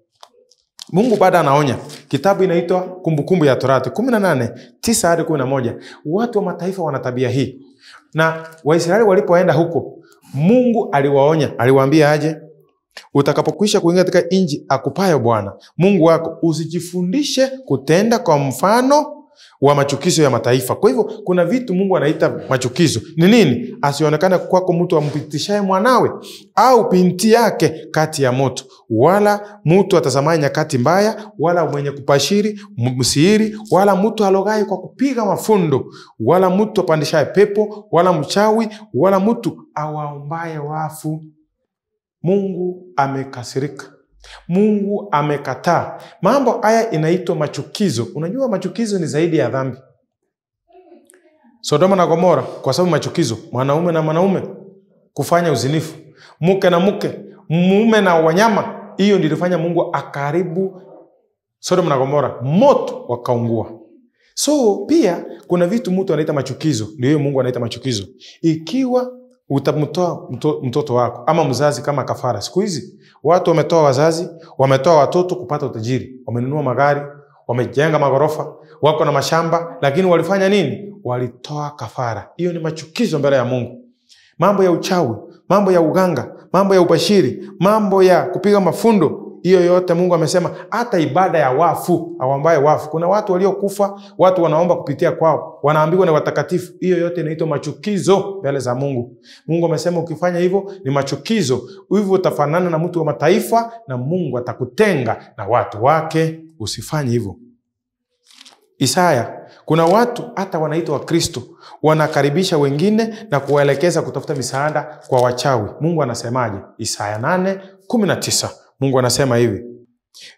Mungu bado anaonya. Kitabu inaitwa Kumbukumbu ya Torati 18:9 hadi 11. Watu wa mataifa wana tabia hii. Na Waisraeli walipoenda huko, Mungu aliwaonya, aliwaambia aje? Utakapokwisha kuingia katika nchi akupayo Bwana Mungu wako, usijifundishe kutenda kwa mfano wa machukizo ya mataifa. Kwa hivyo kuna vitu Mungu anaita machukizo. Ni nini? Asionekane kwako mtu ampitishaye mwanawe au binti yake kati ya moto, wala mtu atazamaye nyakati mbaya, wala mwenye kupashiri msihiri, wala mtu alogaye kwa kupiga mafundo, wala mtu apandishaye pepo, wala mchawi, wala mtu awaombaye wafu. Mungu amekasirika. Mungu amekataa. Mambo haya inaitwa machukizo. Unajua machukizo ni zaidi ya dhambi. Sodoma na Gomora, kwa sababu machukizo, mwanaume na mwanaume kufanya uzinifu, mke na mke, mume na wanyama, hiyo ndio ilifanya Mungu akaribu Sodoma na Gomora, moto wakaungua. So pia kuna vitu mtu anaita machukizo, ndio hiyo Mungu anaita machukizo. Ikiwa utamtoa mtoto wako ama mzazi kama kafara. Siku hizi watu wametoa wazazi, wametoa watoto kupata utajiri, wamenunua magari, wamejenga magorofa, wako na mashamba, lakini walifanya nini? Walitoa kafara. Hiyo ni machukizo mbele ya Mungu. Mambo ya uchawi, mambo ya uganga, mambo ya ubashiri, mambo ya kupiga mafundo, hiyo yote Mungu amesema. Hata ibada ya wafu, awaambaye wafu. Kuna watu waliokufa, watu wanaomba kupitia kwao, wanaambiwa ni watakatifu. Hiyo yote inaitwa machukizo mbele za Mungu. Mungu amesema ukifanya hivyo ni machukizo. Hivyo utafanana na mtu wa mataifa na Mungu atakutenga na watu wake. Usifanye hivyo. Isaya, kuna watu hata wanaitwa Wakristo, wanakaribisha wengine na kuwaelekeza kutafuta misaada kwa wachawi. Mungu anasemaje? Isaya 8:19. Mungu anasema hivi: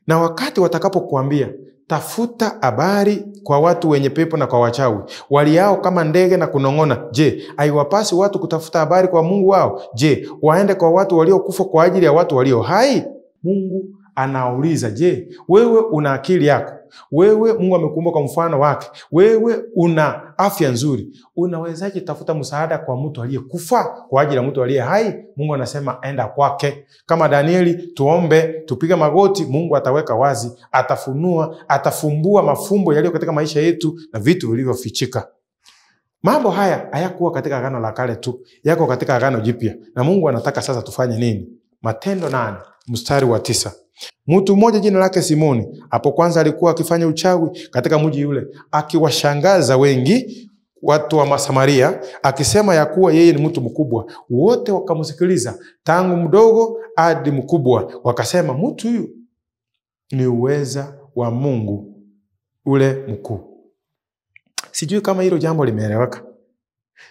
na wakati watakapokuambia tafuta habari kwa watu wenye pepo na kwa wachawi, waliao kama ndege na kunong'ona, je, haiwapasi watu kutafuta habari kwa Mungu wao? Je, waende kwa watu waliokufa kwa ajili ya watu walio hai? Mungu anauliza, je, wewe una akili yako? Wewe Mungu amekuumba kwa mfano wake. Wewe una afya nzuri. Unawezaje tafuta msaada kwa mtu aliyekufa kwa ajili ya mtu aliye hai? Mungu anasema enda kwake. Kama Danieli, tuombe, tupige magoti, Mungu ataweka wazi, atafunua, atafumbua mafumbo yaliyo katika maisha yetu na vitu vilivyofichika. Mambo haya hayakuwa katika Agano la Kale tu, yako katika Agano Jipya. Na Mungu anataka sasa tufanye nini? Matendo 8:9. Mtu mmoja jina lake Simoni, hapo kwanza alikuwa akifanya uchawi katika mji yule, akiwashangaza wengi watu wa Samaria, akisema ya kuwa yeye ni mtu mkubwa. Wote wakamsikiliza, tangu mdogo hadi mkubwa, wakasema mtu huyu ni uweza wa Mungu ule mkuu. Sijui kama hilo jambo limeeleweka.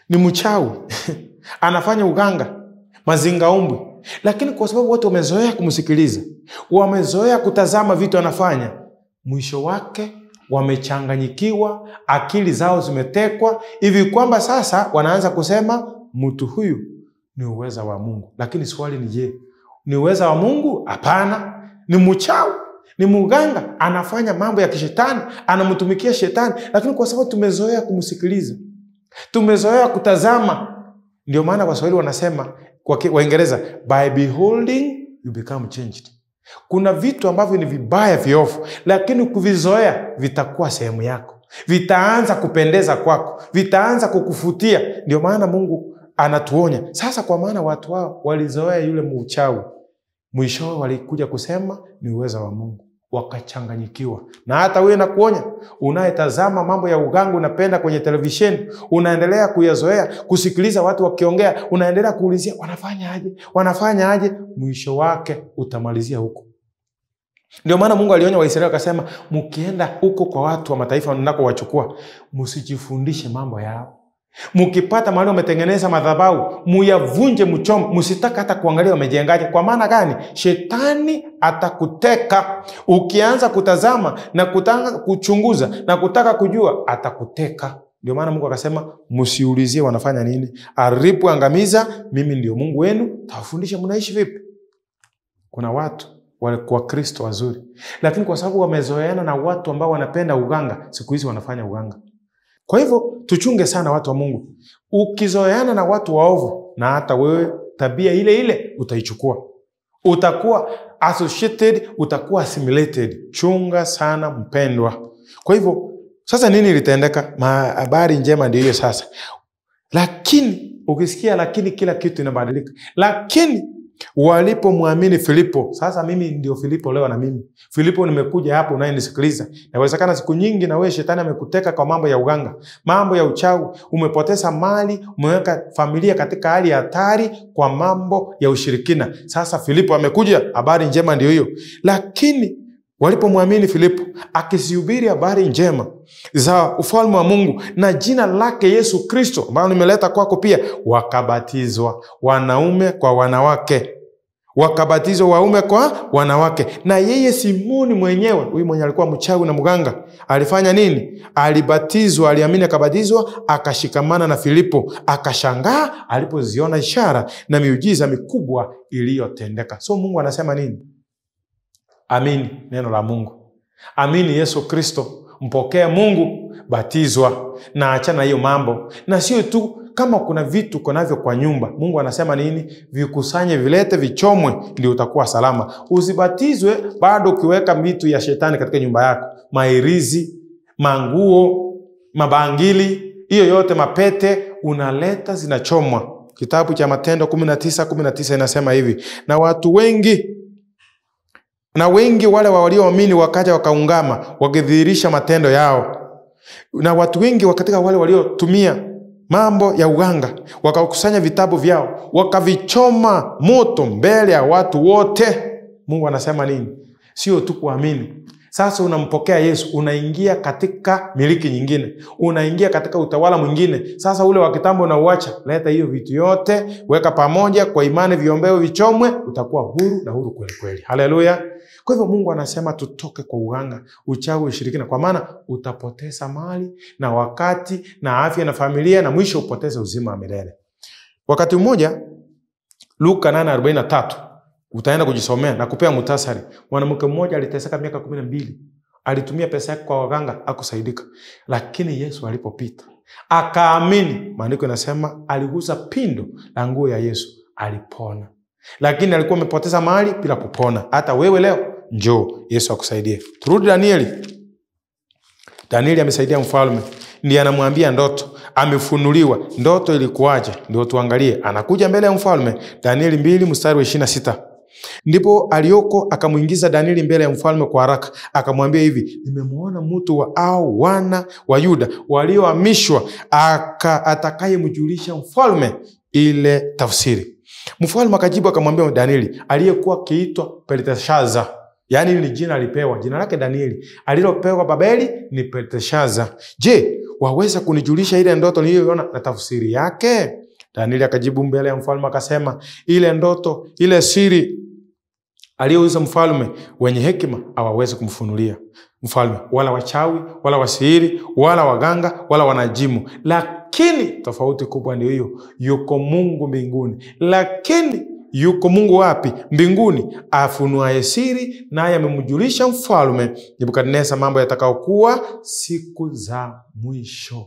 Ni mchawi anafanya uganga, mazingaumbwe, lakini kwa sababu watu wamezoea kumsikiliza, wamezoea kutazama vitu anafanya, mwisho wake wamechanganyikiwa, akili zao zimetekwa hivi kwamba sasa wanaanza kusema mtu huyu ni uweza wa Mungu. Lakini swali ni je, Ni uweza wa Mungu? Hapana. Ni mchawi, ni muganga, anafanya mambo ya kishetani, anamtumikia shetani. Lakini kwa sababu tumezoea kumsikiliza, tumezoea kutazama. Ndio maana Waswahili wanasema, kwa Waingereza, by beholding you become changed. Kuna vitu ambavyo ni vibaya, viovu, lakini kuvizoea vitakuwa sehemu yako, vitaanza kupendeza kwako, vitaanza kukufutia. Ndio maana Mungu anatuonya sasa, kwa maana watu wao walizoea yule mchawi, mwishowe walikuja kusema ni uweza wa Mungu, wakachanganyikiwa. Na hata wewe nakuonya, unayetazama mambo ya uganga, unapenda kwenye televisheni, unaendelea kuyazoea, kusikiliza watu wakiongea, unaendelea kuulizia wanafanya aje, wanafanya aje, mwisho wake utamalizia huko. Ndio maana Mungu alionya Waisraeli akasema, mkienda huko kwa watu wa mataifa ninakowachukua, msijifundishe mambo yao. Mkipata mahali wametengeneza madhabahu, muyavunje, mchome, msitaka hata kuangalia wamejengaje. Kwa maana gani? Shetani atakuteka. Ukianza kutazama na kutaka kuchunguza na kutaka kujua, atakuteka. Ndio maana Mungu akasema, msiulizie wanafanya nini. Aripu angamiza, mimi ndio Mungu wenu, tawafundisha mnaishi vipi. Kuna watu walikuwa Kristo wazuri, lakini kwa sababu wamezoeana na watu ambao wanapenda uganga, siku hizi wanafanya uganga. Kwa hivyo tuchunge sana watu wa Mungu. Ukizoeana na watu waovu, na hata wewe tabia ile ile utaichukua. Utakuwa associated, utakuwa assimilated. Chunga sana mpendwa. Kwa hivyo sasa nini litendeka? Habari njema ndio hiyo sasa. Lakini ukisikia lakini, kila kitu inabadilika. Lakini walipomwamini Filipo, sasa mimi ndio Filipo leo, na mimi Filipo nimekuja hapo unayenisikiliza. Inawezekana siku nyingi na wewe shetani amekuteka kwa mambo ya uganga, mambo ya uchawi, umepoteza mali, umeweka familia katika hali ya hatari kwa mambo ya ushirikina. Sasa Filipo amekuja, habari njema ndio hiyo. Lakini walipomwamini Filipo akisihubiri habari njema za ufalme wa Mungu na jina lake Yesu Kristo ambalo nimeleta kwako pia, wakabatizwa wanaume kwa wanawake. Wakabatizwa waume kwa wanawake. Na yeye Simoni mwenyewe, huyu mwenye alikuwa mchawi na mganga, alifanya nini? Alibatizwa, aliamini akabatizwa, akashikamana na Filipo, akashangaa alipoziona ishara na miujiza mikubwa iliyotendeka. So Mungu anasema nini? Amini neno la Mungu. Amini Yesu Kristo, mpokee Mungu, batizwa na achana hiyo mambo. Na sio tu kama kuna vitu uko navyo kwa nyumba, Mungu anasema nini? Vikusanye, vilete, vichomwe, ndio utakuwa salama. Usibatizwe bado ukiweka vitu ya shetani katika nyumba yako, mairizi, manguo, mabangili, hiyo yote, mapete, unaleta zinachomwa. Kitabu cha Matendo 19:19 inasema hivi, na watu wengi na wengi wale walioamini wakaja wakaungama, wakidhihirisha matendo yao. Na watu wengi katika wale waliotumia mambo ya uganga wakakusanya vitabu vyao, wakavichoma moto mbele ya watu wote. Mungu anasema nini? Sio tu kuamini. Sasa unampokea Yesu, unaingia katika miliki nyingine, unaingia katika utawala mwingine. Sasa ule wa kitambo unauacha, leta hiyo vitu yote, weka pamoja kwa imani, viombeo vichomwe, utakuwa huru na huru kweli kweli. Haleluya. Kwa hivyo Mungu anasema tutoke kwa uganga, uchawi, ushirikina, kwa maana utapoteza mali na wakati na afya na familia, na mwisho upoteze uzima wa milele. Wakati mmoja Luka 8:43 utaenda kujisomea na kupea muhtasari. Mwanamke mmoja aliteseka miaka 12. Alitumia pesa yake kwa waganga, hakusaidika. Lakini Yesu alipopita, akaamini. Maandiko yanasema aligusa pindo la nguo ya Yesu, alipona. Lakini alikuwa amepoteza mali bila kupona. Hata wewe leo njoo Yesu akusaidie. Turudi Danieli. Danieli amesaidia mfalme, ndiye anamwambia ndoto, amefunuliwa. Ndoto ilikuwaje? Ndio tuangalie. Anakuja mbele ya mfalme. Danieli 2 mstari wa 26. Ndipo Alioko akamuingiza Danieli mbele ya mfalme kwa haraka, akamwambia hivi, nimemuona mtu wa au wana wa Yuda waliohamishwa, atakayemjulisha mfalme ile tafsiri. Mfalme akajibu akamwambia Danieli aliyekuwa akiitwa Belteshaza. Yaani hili jina alipewa, jina lake Danieli alilopewa Babeli ni Belteshaza. Je, waweza kunijulisha ile ndoto niliyoiona na tafsiri yake? Danieli akajibu mbele ya mfalme akasema, ile ndoto, ile siri aliyouza mfalme, wenye hekima hawawezi kumfunulia mfalme, wala wachawi, wala wasihiri, wala waganga, wala wanajimu. Lakini tofauti kubwa ndio hiyo, yuko Mungu mbinguni, lakini yuko Mungu wapi? Mbinguni, afunuaye siri, naye amemjulisha mfalme Nebukadneza mambo yatakayokuwa siku za mwisho.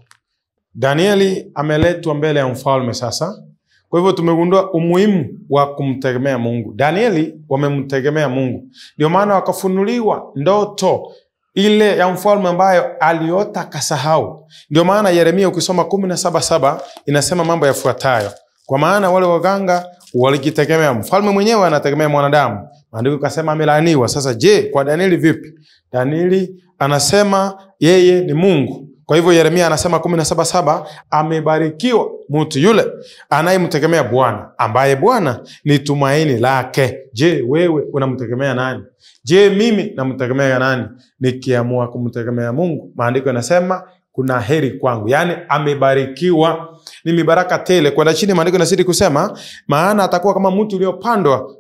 Danieli ameletwa mbele ya mfalme sasa. Kwa hivyo tumegundua umuhimu wa kumtegemea Mungu. Danieli wamemtegemea Mungu, ndio maana wakafunuliwa ndoto ile ya mfalme ambayo aliota akasahau. Ndio maana Yeremia ukisoma 17:7 inasema mambo yafuatayo: kwa maana wale waganga walijitegemea, mfalme mwenyewe anategemea mwanadamu. Maandiko kasema amelaaniwa. Sasa je, kwa Danieli vipi? Danieli anasema yeye ni Mungu. Kwa hivyo Yeremia anasema 17:7, amebarikiwa mtu yule anayemtegemea Bwana, ambaye Bwana ni tumaini lake. Je, wewe unamtegemea nani? Je, mimi namtegemea nani? Nikiamua kumtegemea Mungu, maandiko yanasema kuna heri kwangu, yaani amebarikiwa, ni mibaraka tele. Kwenda chini, maandiko yanazidi kusema, maana atakuwa kama mtu uliopandwa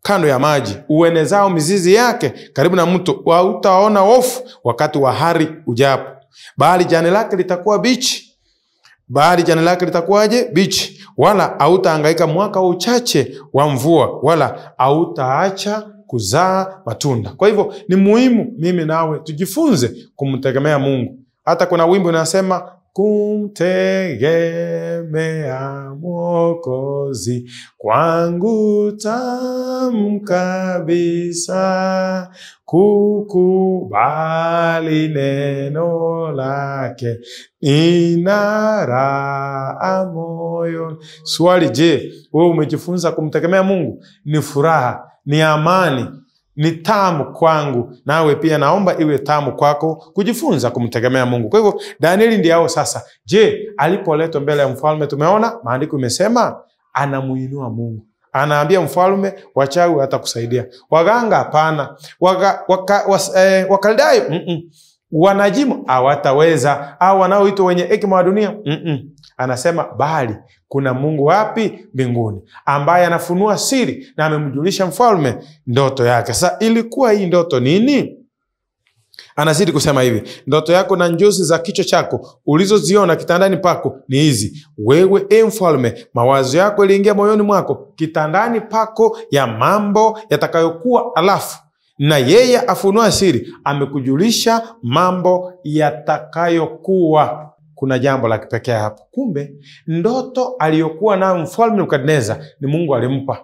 kando ya maji, uenezao mizizi yake karibu na mto, hautaona hofu wakati wa hari ujapo, bali jani lake litakuwa bichi, bali jani lake litakuwaje? Bichi, wala hautahangaika mwaka wa uchache wa mvua, wala hautaacha kuzaa matunda. Kwa hivyo ni muhimu mimi nawe tujifunze kumtegemea Mungu. Hata kuna wimbo unasema kumtegemea Mwokozi kwangu tamu kabisa, kukubali neno lake nina raha moyo. Swali, je, wewe umejifunza kumtegemea Mungu? Ni furaha, ni amani, ni tamu kwangu. Nawe pia naomba iwe tamu kwako kujifunza kumtegemea Mungu. Kwa hivyo Danieli ndiye hao sasa. Je, alipoletwa mbele ya mfalme, tumeona maandiko imesema anamuinua Mungu. Anaambia mfalme, wachawi hatakusaidia, waganga hapana, Wakaldayo wanajimu hawataweza, au wanaoitwa wenye hekima wa dunia Anasema bali kuna Mungu wapi? Mbinguni, ambaye anafunua siri na amemjulisha mfalme ndoto yake. Sasa ilikuwa hii ndoto nini? Anazidi kusema hivi, ndoto yako na njozi za kichwa chako ulizoziona kitandani pako ni hizi. Wewe e mfalme, mawazo yako yaliingia moyoni mwako kitandani pako ya mambo yatakayokuwa, alafu na yeye afunua siri amekujulisha mambo yatakayokuwa. Kuna jambo la kipekee hapo. Kumbe ndoto aliyokuwa nayo mfalme Nebukadneza ni Mungu alimpa.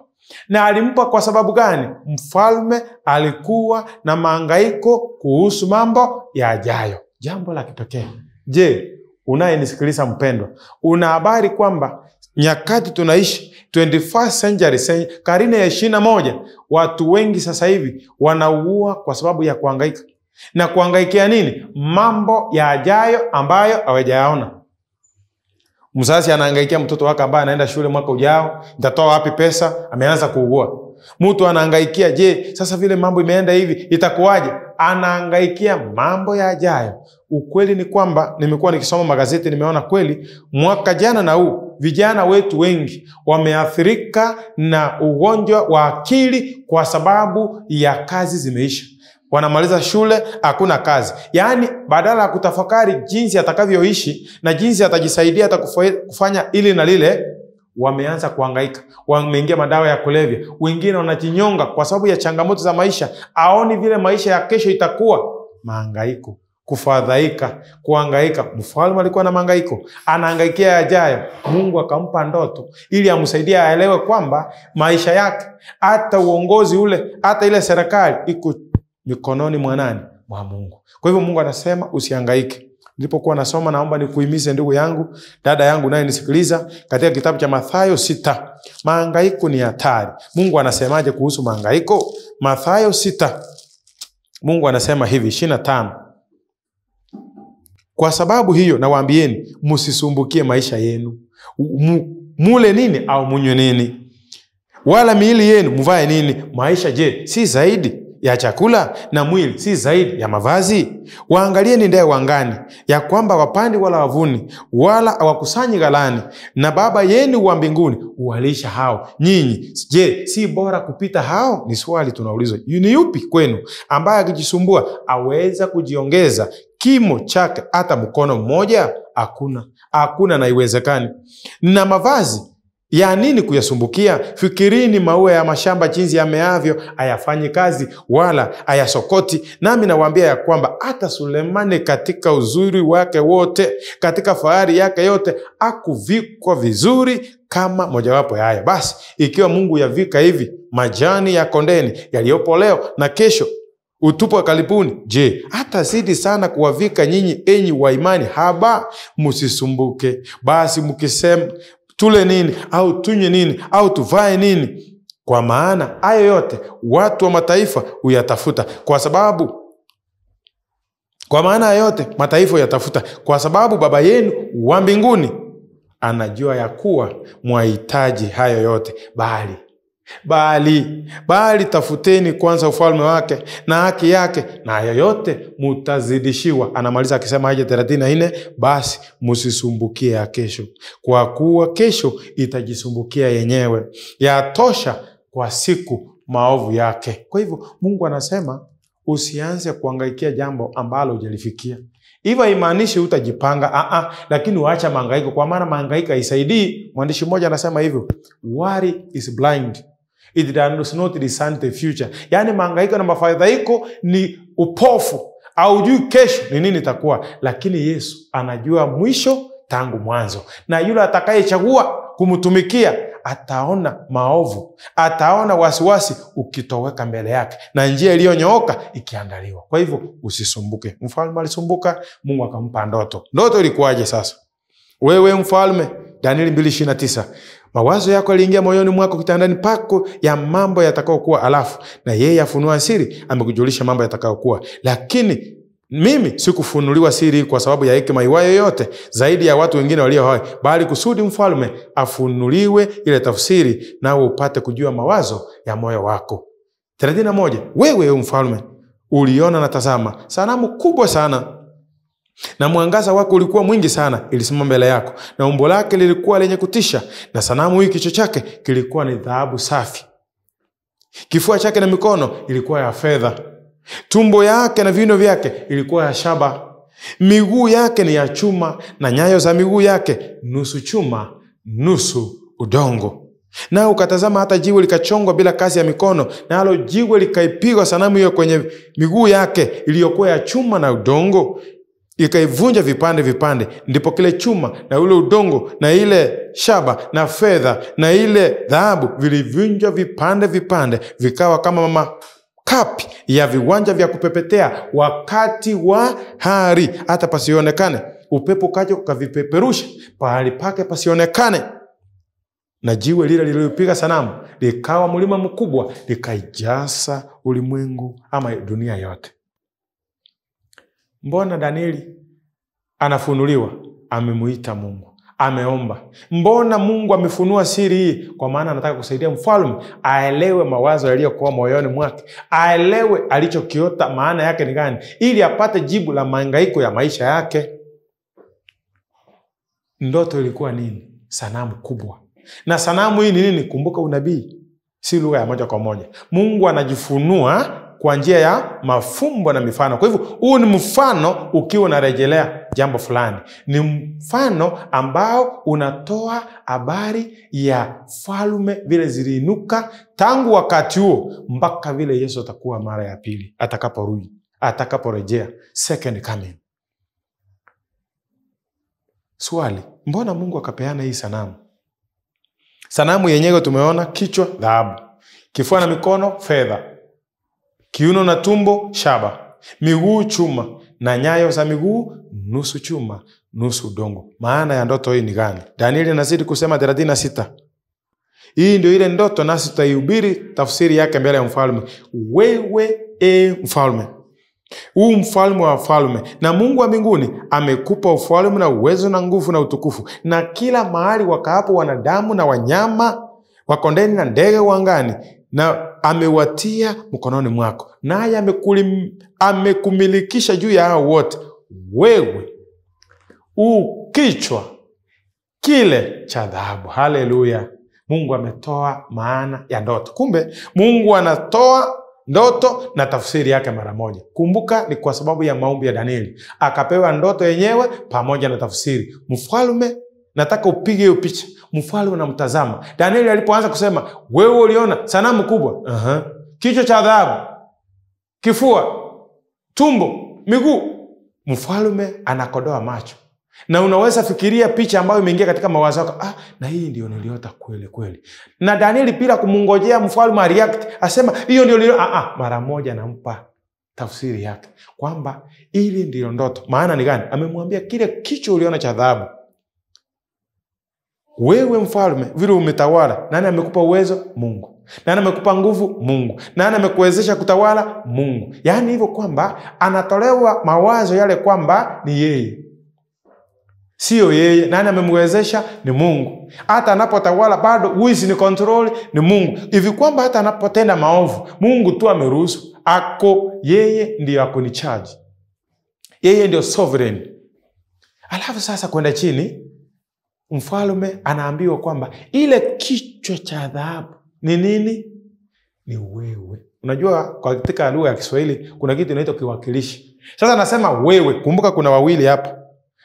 Na alimpa kwa sababu gani? Mfalme alikuwa na mahangaiko kuhusu mambo yajayo. Jambo la kipekee. Je, unayenisikiliza mpendwa, una habari kwamba nyakati tunaishi 21st century, karne ya 21, watu wengi sasa hivi wanaua kwa sababu ya kuhangaika. Na kuhangaikia nini? Mambo yajayo ambayo hawajayaona. Mzazi anahangaikia mtoto wake ambaye anaenda shule mwaka ujao, nitatoa wapi pesa? Ameanza kuugua. Mtu anahangaikia, je, sasa vile mambo imeenda hivi itakuwaje? Anahangaikia mambo yajayo. Ukweli ni kwamba nimekuwa nikisoma magazeti, nimeona kweli mwaka jana na huu vijana wetu wengi wameathirika na ugonjwa wa akili kwa sababu ya kazi zimeisha. Wanamaliza shule, hakuna kazi. Yaani badala ya kutafakari jinsi atakavyoishi na jinsi atajisaidia hata kufanya ili na lile, wameanza kuhangaika. Wameingia madawa ya kulevya. Wengine wanajinyonga kwa sababu ya changamoto za maisha. Aoni vile maisha ya kesho itakuwa. Mahangaiko, kufadhaika, kuhangaika. Mfalme alikuwa na mahangaiko, anahangaikia yajayo. Mungu akampa ndoto ili amsaidie aelewe kwamba maisha yake, hata uongozi ule, hata ile serikali iko mikononi mwa nani? Mwa Mungu. Kwa hivyo Mungu anasema usihangaike. Nilipokuwa nasoma, naomba nikuhimize ndugu yangu, dada yangu naye nisikiliza, katika kitabu cha Mathayo 6. Mahangaiko ni hatari. Mungu anasemaje kuhusu mahangaiko? Mathayo 6. Mungu anasema hivi 25. Kwa sababu hiyo nawaambieni, msisumbukie maisha yenu. Mule nini au munywe nini? Wala miili yenu mvae nini? Maisha je, si zaidi ya chakula, na mwili si zaidi ya mavazi? Waangalieni ndege wa angani, ya kwamba wapandi wala wavuni wala hawakusanyi ghalani, na Baba yenu wa mbinguni huwalisha hao. Nyinyi je, si bora kupita hao? Ni swali tunaulizwa. Ni yupi kwenu ambaye akijisumbua aweza kujiongeza kimo chake hata mkono mmoja? Hakuna, hakuna na iwezekani. Na mavazi Ya nini kuyasumbukia? Fikirini maua ya mashamba jinsi yameavyo, hayafanyi kazi wala hayasokoti. Nami nawaambia ya kwamba hata Sulemani katika uzuri wake wote, katika fahari yake yote, hakuvikwa vizuri kama mojawapo ya haya. Basi ikiwa Mungu yavika hivi majani ya kondeni yaliyopo leo na kesho utupwa kalipuni, je, hatazidi sana kuwavika nyinyi enyi wa imani haba? Msisumbuke basi mkisema, tule nini au tunywe nini au tuvae nini? Kwa maana hayo yote watu wa mataifa huyatafuta. Kwa maana hayo yote mataifa huyatafuta, kwa sababu Baba yenu wa mbinguni anajua ya kuwa mwahitaji hayo yote. Bali tafuteni kwanza ufalme wake na haki yake, na hayo yote mutazidishiwa. Anamaliza akisema aje 34, basi msisumbukie ya kesho, kwa kuwa kesho itajisumbukia yenyewe. Yatosha kwa siku maovu yake. Kwa hivyo Mungu anasema usianze kuhangaikia jambo ambalo hujalifikia. Hivyo haimaanishi utajipanga, lakini uacha mahangaiko, kwa maana mahangaiko haisaidii. Mwandishi mmoja anasema hivyo, worry is blind, it does not discern the future. Yaani mahangaiko na mafadhaiko ni upofu, haujui kesho ni nini itakuwa, lakini Yesu anajua mwisho tangu mwanzo. Na yule atakayechagua kumtumikia ataona maovu, ataona wasiwasi ukitoweka mbele yake, na njia iliyonyooka ikiandaliwa. Kwa hivyo usisumbuke. Mfalme alisumbuka, Mungu akampa ndoto. Ndoto ilikuwaje sasa? Wewe mfalme, Danieli 2:29, mawazo yako yaliingia moyoni mwako kitandani pako ya mambo yatakayokuwa, alafu na yeye afunua siri amekujulisha mambo yatakayokuwa. Lakini mimi sikufunuliwa siri kwa sababu ya hekima iwayo yote zaidi ya watu wengine walio hai, bali kusudi mfalme afunuliwe ile tafsiri, nawe upate kujua mawazo ya moyo wako. 31, wewe mfalme uliona na tazama, sanamu kubwa sana, na mwangaza wako ulikuwa mwingi sana, ilisimama mbele yako, na umbo lake lilikuwa lenye kutisha. Na sanamu hii kichwa chake kilikuwa ni dhahabu safi, kifua chake na mikono ilikuwa ya fedha, tumbo yake na viuno vyake ilikuwa ya shaba, miguu yake ni ya chuma, na nyayo za miguu yake nusu chuma nusu udongo. Na ukatazama hata jiwe likachongwa bila kazi ya mikono, nalo jiwe likaipigwa sanamu hiyo kwenye miguu yake iliyokuwa ya chuma na udongo, ikaivunja vipande vipande. Ndipo kile chuma na ule udongo na ile shaba na fedha na ile dhahabu vilivunjwa vipande vipande, vikawa kama makapi ya viwanja vya kupepetea wakati wa hari, hata pasionekane. Upepo ukaja ukavipeperusha pahali pake pasionekane. Na jiwe lile lililopiga sanamu likawa mlima mkubwa, likaijaza ulimwengu ama dunia yote. Mbona Danieli anafunuliwa? Amemuita Mungu, ameomba. Mbona Mungu amefunua siri hii? Kwa maana anataka kusaidia mfalme aelewe mawazo yaliyokuwa moyoni mwake, aelewe alichokiota maana yake ni gani, ili apate jibu la mahangaiko ya maisha yake. Ndoto ilikuwa nini? Sanamu kubwa. Na sanamu hii ni nini? Kumbuka unabii si lugha ya moja kwa moja. Mungu anajifunua kwa njia ya mafumbo na mifano. Kwa hivyo huu ni mfano ukiwa unarejelea jambo fulani. Ni mfano ambao unatoa habari ya falme vile ziliinuka tangu wakati huo mpaka vile Yesu atakuwa mara ya pili, atakaporudi, atakaporejea, second coming. Swali, mbona Mungu akapeana hii sanamu? Sanamu yenyewe tumeona kichwa dhahabu, kifua na mikono fedha, kiuno na tumbo shaba, miguu chuma, na nyayo za miguu nusu chuma nusu udongo. Maana ya ndoto hii ni gani? Danieli anazidi kusema 36. Hii ndio ile ndoto, nasi tutaihubiri tafsiri yake mbele ya mfalme. Wewe mfalme, huu mfalme wa falme, na Mungu wa mbinguni amekupa ufalme na uwezo na nguvu na utukufu, na kila mahali wakaapo wanadamu na wanyama wakondeni na ndege wa angani, na amewatia mkononi mwako, naye amekumilikisha juu ya hao wote. Wewe ukichwa kile cha dhahabu. Haleluya! Mungu ametoa maana ya ndoto. Kumbe Mungu anatoa ndoto na tafsiri yake mara moja. Kumbuka ni kwa sababu ya maombi ya Danieli akapewa ndoto yenyewe pamoja na tafsiri. Mfalme Nataka upige hiyo picha. Mfalme anamtazama. Danieli alipoanza kusema, wewe uliona sanamu kubwa. Kichwa cha dhahabu, kifua, tumbo, miguu. Mfalme anakodoa macho. Na unaweza fikiria picha ambayo imeingia katika mawazo yako. Ah, na hii ndio niliota kweli kweli. Na Danieli bila kumngojea mfalme react, asema hiyo ndio niliota. Mara moja nampa tafsiri yake kwamba ili ndio ndoto. Maana ni gani? Amemwambia kile kichwa uliona cha dhahabu, wewe mfalme vile umetawala, nani amekupa uwezo? Mungu. Nani amekupa nguvu? Mungu. Nani amekuwezesha kutawala? Mungu. Yaani hivyo kwamba anatolewa mawazo yale kwamba ni yeye, sio yeye. Nani amemwezesha? Ni Mungu. Hata anapotawala bado wizi ni control ni Mungu. Hivi kwamba hata anapotenda maovu Mungu tu ameruhusu. Ako yeye ndiyo ako ni charge. Yeye ndio sovereign. Alafu sasa kwenda chini, mfalme anaambiwa kwamba ile kichwa cha dhahabu ni nini? Ni wewe. Unajua katika lugha ya Kiswahili kuna kitu inaitwa kiwakilishi. Sasa anasema wewe. Kumbuka kuna wawili hapa,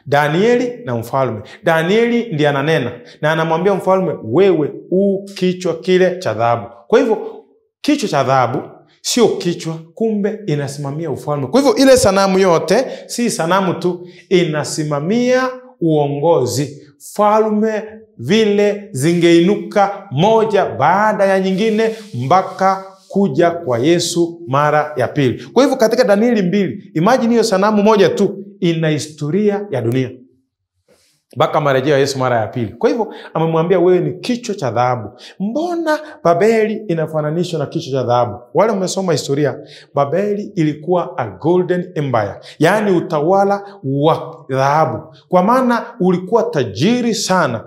Danieli na mfalme. Danieli ndiye ananena na anamwambia mfalme, wewe u kichwa kile cha dhahabu. Kwa hivyo kichwa cha dhahabu sio kichwa, kumbe inasimamia ufalme. Kwa hivyo ile sanamu yote si sanamu tu, inasimamia uongozi. Falme vile zingeinuka moja baada ya nyingine mpaka kuja kwa Yesu mara ya pili. Kwa hivyo katika Danieli 2, imagine hiyo sanamu moja tu ina historia ya dunia mpaka marejeo ya Yesu mara ya pili. Kwa hivyo amemwambia wewe ni kichwa cha dhahabu. Mbona Babeli inafananishwa na kichwa cha dhahabu? Wale mmesoma historia, Babeli ilikuwa a golden empire, yaani utawala wa dhahabu. Kwa maana ulikuwa tajiri sana.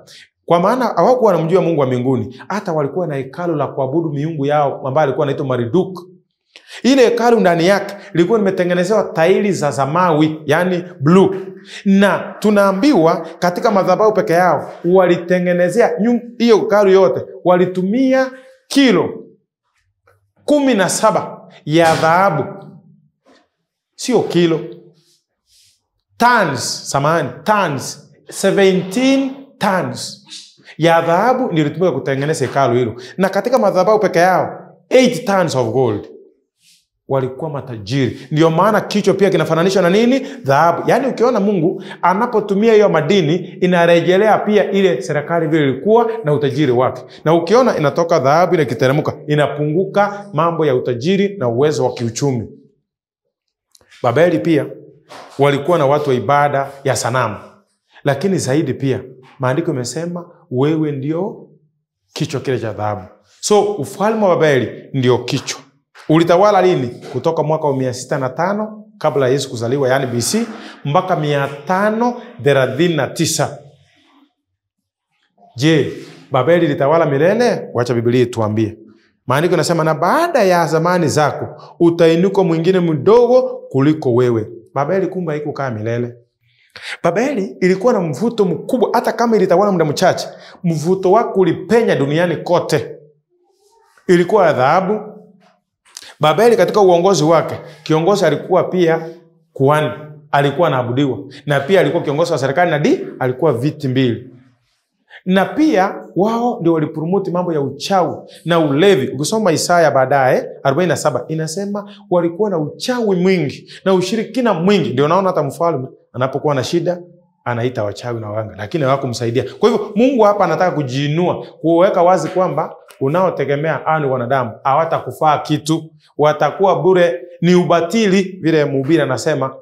Kwa maana hawakuwa wanamjua Mungu wa mbinguni. Hata walikuwa na hekalu la kuabudu miungu yao ambayo alikuwa anaitwa Marduk. Ile hekalu ndani yake ilikuwa imetengenezewa taili za samawi, yani blue. Na tunaambiwa katika madhabahu peke yao walitengenezea hiyo hekalu yote walitumia kilo 17 ya dhahabu. Sio kilo, tons, samahani, tons, 17 tons ya dhahabu ndio ilitumika kutengeneza hekalu hilo. Na katika madhabahu peke yao 8 tons of gold. Walikuwa matajiri. Ndio maana kichwa pia kinafananishwa na nini? Dhahabu. Yaani ukiona Mungu anapotumia hiyo madini inarejelea pia ile serikali vile ilikuwa na utajiri wake. Na ukiona inatoka dhahabu ile ikiteremka, inapunguka mambo ya utajiri na uwezo wa kiuchumi. Babeli pia walikuwa na watu wa ibada ya sanamu. Lakini zaidi pia maandiko yamesema wewe ndio kichwa kile cha dhahabu. So ufalme wa Babeli ndio kichwa. Ulitawala lini? Kutoka mwaka wa 605 kabla ya Yesu kuzaliwa, yani BC, mpaka 539. Je, Babeli ilitawala milele? Wacha Biblia ituambie. Maandiko yanasema, na baada ya zamani zako utainuka mwingine mdogo kuliko wewe. Babeli kumbe haikukaa milele. Babeli ilikuwa na mvuto mkubwa, hata kama ilitawala muda mchache, mvuto wake ulipenya duniani kote. Ilikuwa ya dhahabu. Babeli katika uongozi wake, kiongozi alikuwa pia kuhani, alikuwa anaabudiwa, na pia alikuwa kiongozi wa serikali na alikuwa viti mbili. Na pia wao ndio walipromote mambo ya uchawi na ulevi. Ukisoma Isaya baadaye 47 inasema walikuwa na uchawi mwingi na ushirikina mwingi. Ndio naona hata mfalme anapokuwa na shida anaita wachawi na waganga, lakini hawakumsaidia. Kwa hivyo Mungu hapa anataka kujiinua, kuweka wazi kwamba unaotegemea hao ni wanadamu, hawatakufaa kitu, watakuwa bure, ni ubatili, vile mhubiri anasema.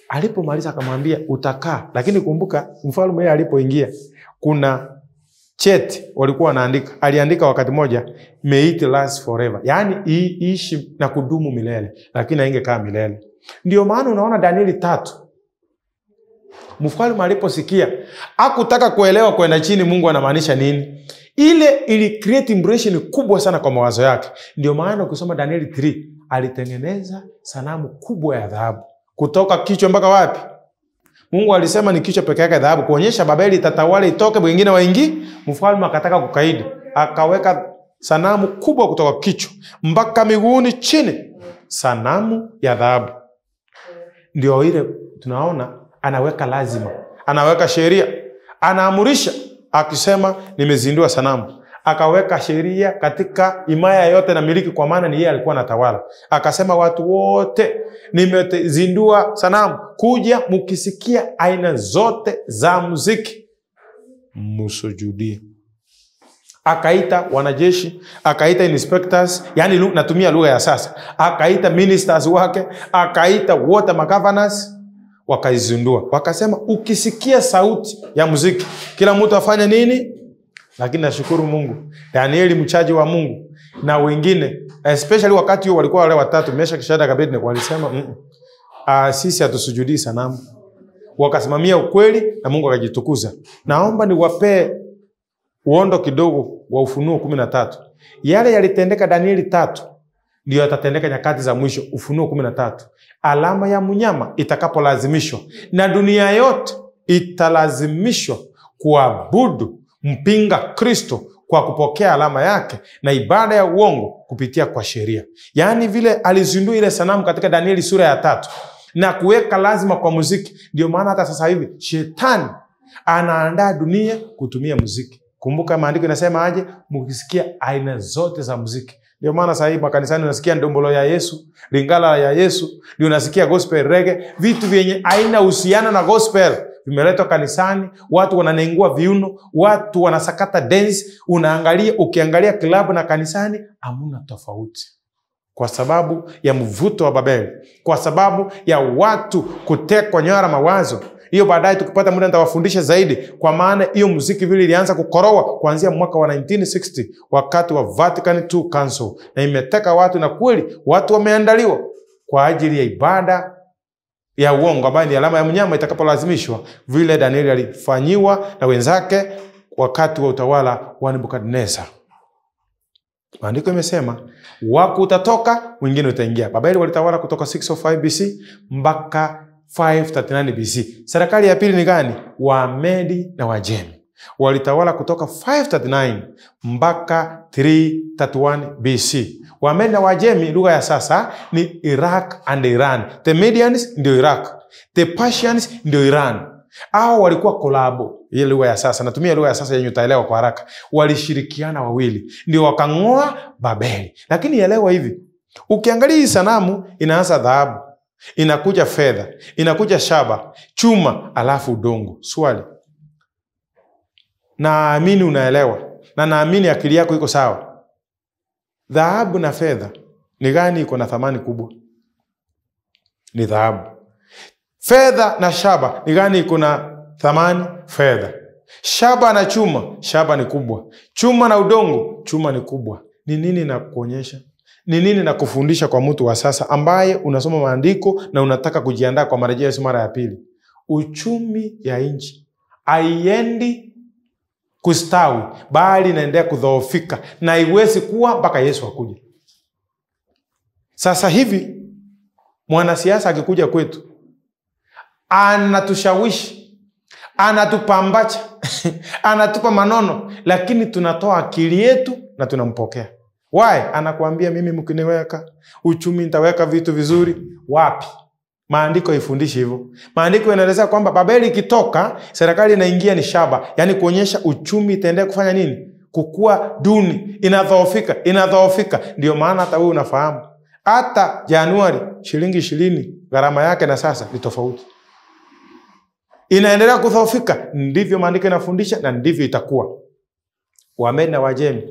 Alipomaliza akamwambia utakaa. Lakini kumbuka mfalme yeye alipoingia kuna cheti walikuwa wanaandika. Aliandika wakati moja, may it last forever, yaani iishi na kudumu milele, lakini haingekaa milele. Ndio maana unaona Danieli 3, mfalme aliposikia hakutaka kuelewa kwenda chini Mungu anamaanisha nini. Ile ili create impression kubwa sana kwa mawazo yake. Ndio maana ukisoma Danieli 3 alitengeneza sanamu kubwa ya dhahabu kutoka kichwa mpaka wapi? Mungu alisema ni kichwa peke yake dhahabu, kuonyesha Babeli itatawala itoke wengine waingi. Mfalme akataka kukaidi, akaweka sanamu kubwa kutoka kichwa mpaka miguuni chini, sanamu ya dhahabu. Ndio ile tunaona anaweka lazima, anaweka sheria. Anaamurisha akisema nimezindua sanamu. Akaweka sheria katika himaya yote na miliki, kwa maana ni yeye alikuwa anatawala. Akasema watu wote nimezindua sanamu, kuja mkisikia aina zote za muziki msujudie. Akaita wanajeshi, akaita inspectors, yani natumia lugha ya sasa. Akaita ministers wake, akaita wote magovernors, wakaizindua. Wakasema ukisikia sauti ya muziki kila mtu afanye nini? Lakini nashukuru Mungu, Danieli mchaji wa Mungu na wengine, especially wakati huo walikuwa wale watatu, Meshaki, Shadraka, Abednego, walisema sisi hatusujudii sanamu. Wakasimamia ukweli na Mungu akajitukuza. Naomba niwapee uondo kidogo wa Ufunuo 13. Yale yalitendeka Danieli 3 ndio yatatendeka nyakati za mwisho, Ufunuo 13. Alama ya mnyama itakapolazimishwa na dunia yote italazimishwa kuabudu mpinga Kristo kwa kupokea alama yake na ibada ya uongo kupitia kwa sheria. Yaani vile alizindua ile sanamu katika Danieli sura ya 3 na kuweka lazima kwa muziki. Ndio maana hata sasa hivi shetani anaandaa dunia kutumia muziki. Kumbuka maandiko inasema aje? Mkisikia aina zote za muziki. Ndio maana sasa hivi makanisani unasikia ndombolo ya Yesu, lingala ya Yesu, ndio unasikia gospel reggae, vitu vyenye aina uhusiano na gospel vimeletwa kanisani, watu wananengua viuno, watu wanasakata dance. Unaangalia, ukiangalia klabu na kanisani hamuna tofauti. Kwa sababu ya mvuto wa Babeli, kwa sababu ya watu kutekwa nyara mawazo. Hiyo baadaye tukipata muda nitawafundisha zaidi, kwa maana hiyo muziki vile ilianza kukorowa kuanzia mwaka wa 1960 wakati wa Vatican II Council, na imeteka watu, na kweli watu wameandaliwa kwa ajili ya ibada ya uongo ambayo ni alama ya mnyama itakapolazimishwa, vile Danieli alifanyiwa na wenzake wakati wa utawala wa Nebukadnezar. Maandiko imesema wako utatoka, wengine utaingia. Babeli walitawala kutoka 605 BC mpaka 539 BC. Serikali ya pili ni gani? Wamedi na Wajemi. Walitawala kutoka 539 mpaka 331 BC. Wamedi na Wajemi, lugha ya sasa ni Iraq and Iran. The Medians ndio Iraq, the Persians ndio Iran. Hao walikuwa kolabo. Ile lugha ya sasa, natumia lugha ya sasa yenye utaelewa kwa haraka. Walishirikiana wawili, ndio wakangoa Babeli. Lakini elewa hivi, ukiangalia hii sanamu inaanza dhahabu, inakuja fedha, inakuja shaba, chuma, alafu udongo. Swali, naamini unaelewa na naamini akili yako iko sawa. Dhahabu na fedha ni gani iko na thamani kubwa? Ni dhahabu. Fedha na shaba ni gani iko na thamani? Fedha. Shaba na chuma, shaba ni kubwa. Chuma na udongo, chuma ni kubwa. Ni nini nakuonyesha? Ni nini nakufundisha kwa mtu wa sasa ambaye unasoma maandiko na unataka kujiandaa kwa marejeo Yesu mara ya pili? Uchumi ya nchi haiendi kustawi, bali inaendelea kudhoofika na haiwezi kuwa mpaka Yesu akuje. Sasa hivi mwanasiasa akikuja kwetu anatushawishi, anatupambacha, anatupa manono, lakini tunatoa akili yetu na tunampokea. Why? Anakuambia mimi mkiniweka uchumi nitaweka vitu vizuri. Wapi? Maandiko haifundishi hivyo. Maandiko yanaeleza kwamba Babeli ikitoka, serikali inaingia ni shaba, yani kuonyesha uchumi itaendelea kufanya nini? Kukua duni, inadhoofika, inadhoofika. Ndio maana hata wewe unafahamu, hata Januari shilingi 20 gharama yake na sasa ni tofauti. Inaendelea kudhoofika. Ndivyo maandiko yanafundisha na ndivyo itakuwa. Wamedi na Wajemi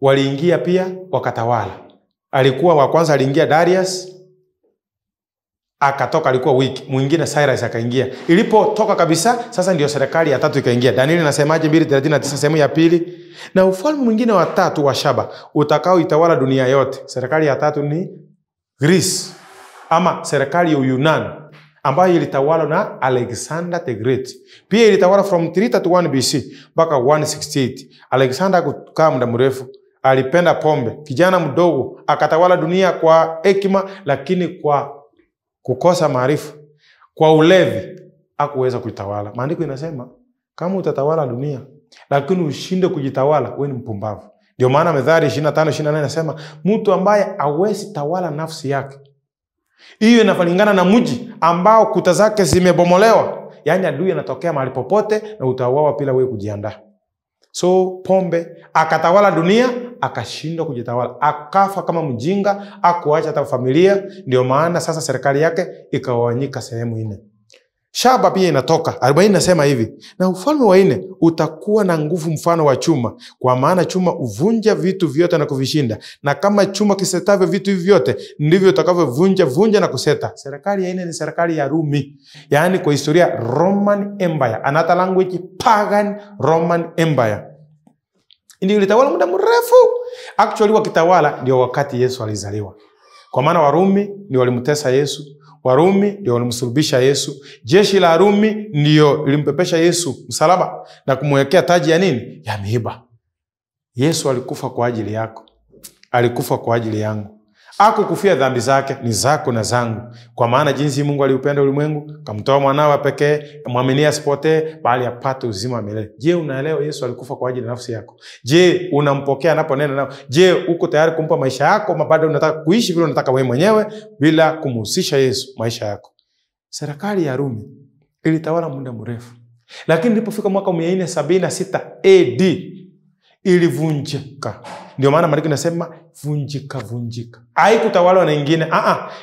waliingia pia wakatawala. Alikuwa wa kwanza aliingia Darius, akatoka, alikuwa wiki mwingine Cyrus akaingia. Ilipotoka kabisa, sasa ndio serikali ya tatu ikaingia. Danieli anasemaje 2:39 sehemu ya pili? Na ufalme mwingine wa tatu wa shaba utakao itawala dunia yote. Serikali ya tatu ni Greece ama serikali ya Yunani ambayo ilitawala na Alexander the Great. Pia ilitawala from 331 BC mpaka 168. Alexander hakukaa muda mrefu, alipenda pombe. Kijana mdogo akatawala dunia kwa hekima, lakini kwa kukosa maarifa, kwa ulevi hakuweza kuitawala. Maandiko inasema kama utatawala dunia lakini ushinde kujitawala, wewe ni mpumbavu. Ndio maana Methali 25:28 inasema mtu ambaye hawezi tawala nafsi yake, hiyo inalingana na mji ambao kuta zake zimebomolewa, Yaani adui anatokea mahali popote na utauawa bila wewe kujiandaa. So pombe akatawala dunia, akashindwa kujitawala, akafa kama mjinga, akuacha hata familia. Ndio maana sasa serikali yake ikagawanyika sehemu 4. Shaba pia inatoka 40 nasema hivi, na ufalme wa 4 utakuwa na nguvu mfano wa chuma, kwa maana chuma huvunja vitu vyote na kuvishinda, na kama chuma kisetavyo vitu hivi vyote ndivyo utakavyovunja vunja na kuseta. Serikali ya 4 ni serikali ya Rumi, yaani kwa historia Roman Empire, another language pagan Roman Empire. Ndio ilitawala muda mrefu. Actually wakitawala ndio wakati Yesu alizaliwa. Kwa maana Warumi ndio walimtesa Yesu, Warumi ndio walimsulubisha Yesu, jeshi la Rumi ndio limpepesha Yesu msalaba na kumwekea taji ya nini? Ya miiba. Yesu alikufa kwa ajili yako, alikufa kwa ajili yangu. Hakukufia dhambi zake, ni zako na zangu. Kwa maana jinsi Mungu aliupenda ulimwengu, kamtoa mwanawe pekee, mwaminie asipotee, bali apate uzima wa milele. Je, unaelewa Yesu alikufa kwa ajili ya nafsi yako? Je, unampokea anaponena nao? Je, uko tayari kumpa maisha yako, ama bado unataka kuishi vile unataka wewe mwenyewe bila kumhusisha Yesu maisha yako? Serikali ya Rumi ilitawala muda mrefu. Lakini ilipofika mwaka 476 AD ilivunjika. Ndio maana maandiko yanasema vunjika vunjika. Haikutawaliwa na ingine.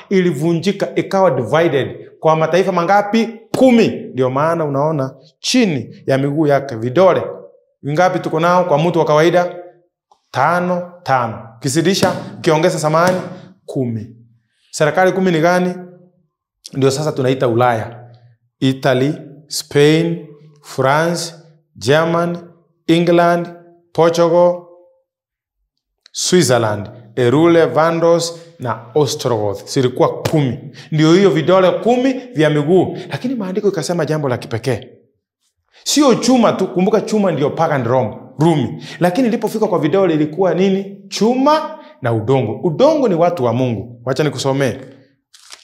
Ilivunjika ikawa divided kwa mataifa mangapi? 10. Ndio maana unaona chini ya miguu yake vidole vingapi tuko nao kwa mtu wa kawaida? 5 5. Kisidisha kiongeza samani 10. Serikali 10 ni gani? Ndio sasa tunaita Ulaya. Italy, Spain, France, Germany, England, Portugal, Switzerland, Erule, Vandos na Ostrogoth. Zilikuwa 10. Ndio hiyo vidole 10 vya miguu. Lakini maandiko ikasema jambo la kipekee. Sio chuma tu, kumbuka chuma ndio pagan Rome, Rumi. Lakini ilipofika kwa vidole ilikuwa nini? Chuma na udongo. Udongo ni watu wa Mungu. Wacha nikusomee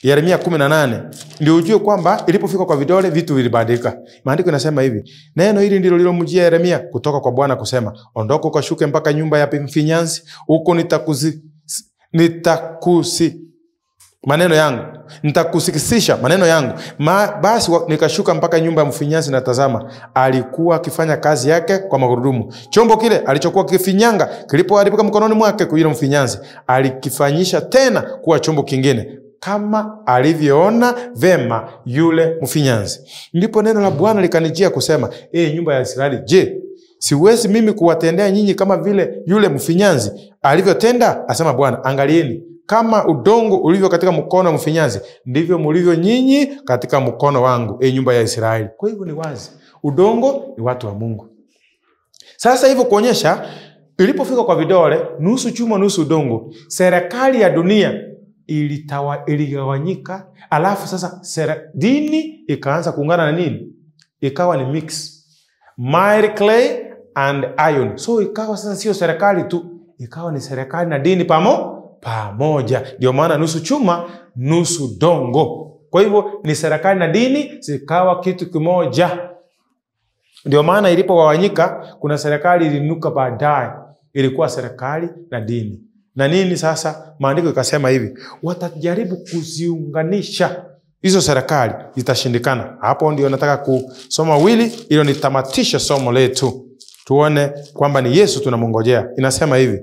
Yeremia 18. Ndio ujue kwamba ilipofika kwa vidole vitu vilibadilika. Maandiko yanasema hivi: neno hili ndilo lililomjia Yeremia kutoka kwa Bwana kusema, ondoka ukashuke mpaka nyumba ya mfinyanzi, huko nitakusikisisha maneno yangu. Basi nikashuka mpaka nyumba ya mfinyanzi, na tazama, alikuwa akifanya kazi yake kwa magurudumu. Chombo kile alichokuwa kifinyanga kilipoharibika mkononi mwake kwa yule mfinyanzi, alikifanyisha tena kuwa chombo kingine, kama alivyoona vema yule mfinyanzi. Ndipo neno la Bwana likanijia kusema, nyumba ya Israeli, je, siwezi mimi kuwatendea nyinyi kama vile yule mfinyanzi alivyotenda? Asema Bwana. Angalieni, kama udongo ulivyo katika mkono wa mfinyanzi, ndivyo mulivyo nyinyi katika mkono wangu, nyumba ya Israeli. Kwa hivyo ni wazi, udongo ni watu wa Mungu. Sasa hivyo kuonyesha ilipofika kwa vidole, nusu chuma nusu udongo, serikali ya dunia iligawanyika. Alafu sasa dini ikaanza kuungana na nini? Ikawa ni mix, miry clay and iron. So ikawa sasa sio serikali tu, ikawa ni serikali na dini pamoja. Ndio maana nusu chuma nusu dongo. Kwa hivyo ni serikali na dini zikawa kitu kimoja. Ndio maana ilipogawanyika, kuna serikali ilinuka baadaye, ilikuwa serikali na dini. Na nini sasa? Maandiko ikasema hivi, watajaribu kuziunganisha hizo serikali, zitashindikana. Hapo ndio nataka kusoma wili ili nitamatishe somo letu, tuone kwamba ni Yesu tunamngojea. Inasema hivi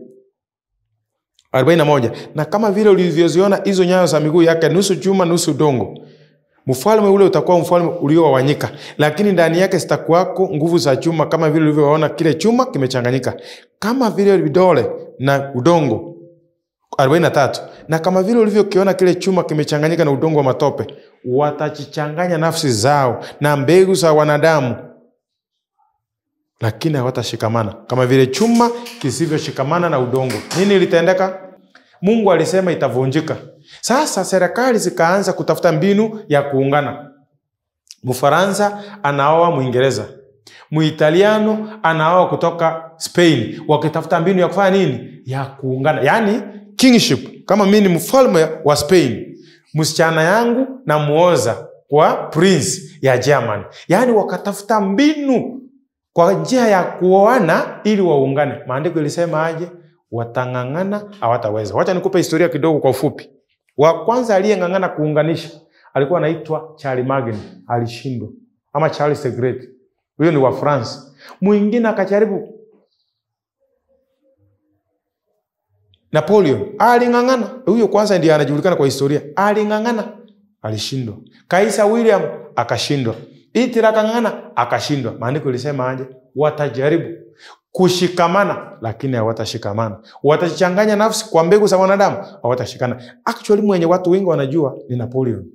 41, na kama vile ulivyoziona hizo nyayo za miguu yake, nusu chuma nusu udongo, mfalme ule utakuwa mfalme uliowanyika, lakini ndani yake zitakuwako nguvu za chuma, kama vile ulivyoona kile chuma kimechanganyika, kama vile vidole na udongo. 43, na kama vile ulivyokiona kile chuma kimechanganyika na udongo wa matope, watachichanganya nafsi zao na mbegu za wanadamu, lakini hawatashikamana, kama vile chuma kisivyoshikamana na udongo. Nini litendeka? Mungu alisema itavunjika. Sasa serikali zikaanza kutafuta mbinu ya kuungana. Mfaransa anaoa Mwingereza, Muitaliano anaoa kutoka Spain, wakitafuta mbinu ya kufanya nini? Ya kuungana, yani kingship. Kama mimi ni mfalme wa Spain, msichana yangu namuoza kwa prince ya Germany. Yani wakatafuta mbinu kwa njia ya kuoana ili waungane. Maandiko ilisema aje? Watang'ang'ana, hawataweza. Wacha nikupe historia kidogo kwa ufupi. Wa kwanza aliyeng'ang'ana kuunganisha alikuwa anaitwa Charlemagne, alishindwa. ama Charles the Great, huyo ni wa France. Mwingine akajaribu Napoleon, aling'ang'ana. Huyo kwanza ndiye anajulikana kwa historia. Aling'ang'ana, alishindwa. Kaisa William akashindwa. Hitler akang'ang'ana, akashindwa. Maandiko ilisema aje? Watajaribu kushikamana lakini hawatashikamana. Watachanganya nafsi kwa mbegu za wanadamu, hawatashikana. Actually mwenye watu wengi wanajua ni Napoleon.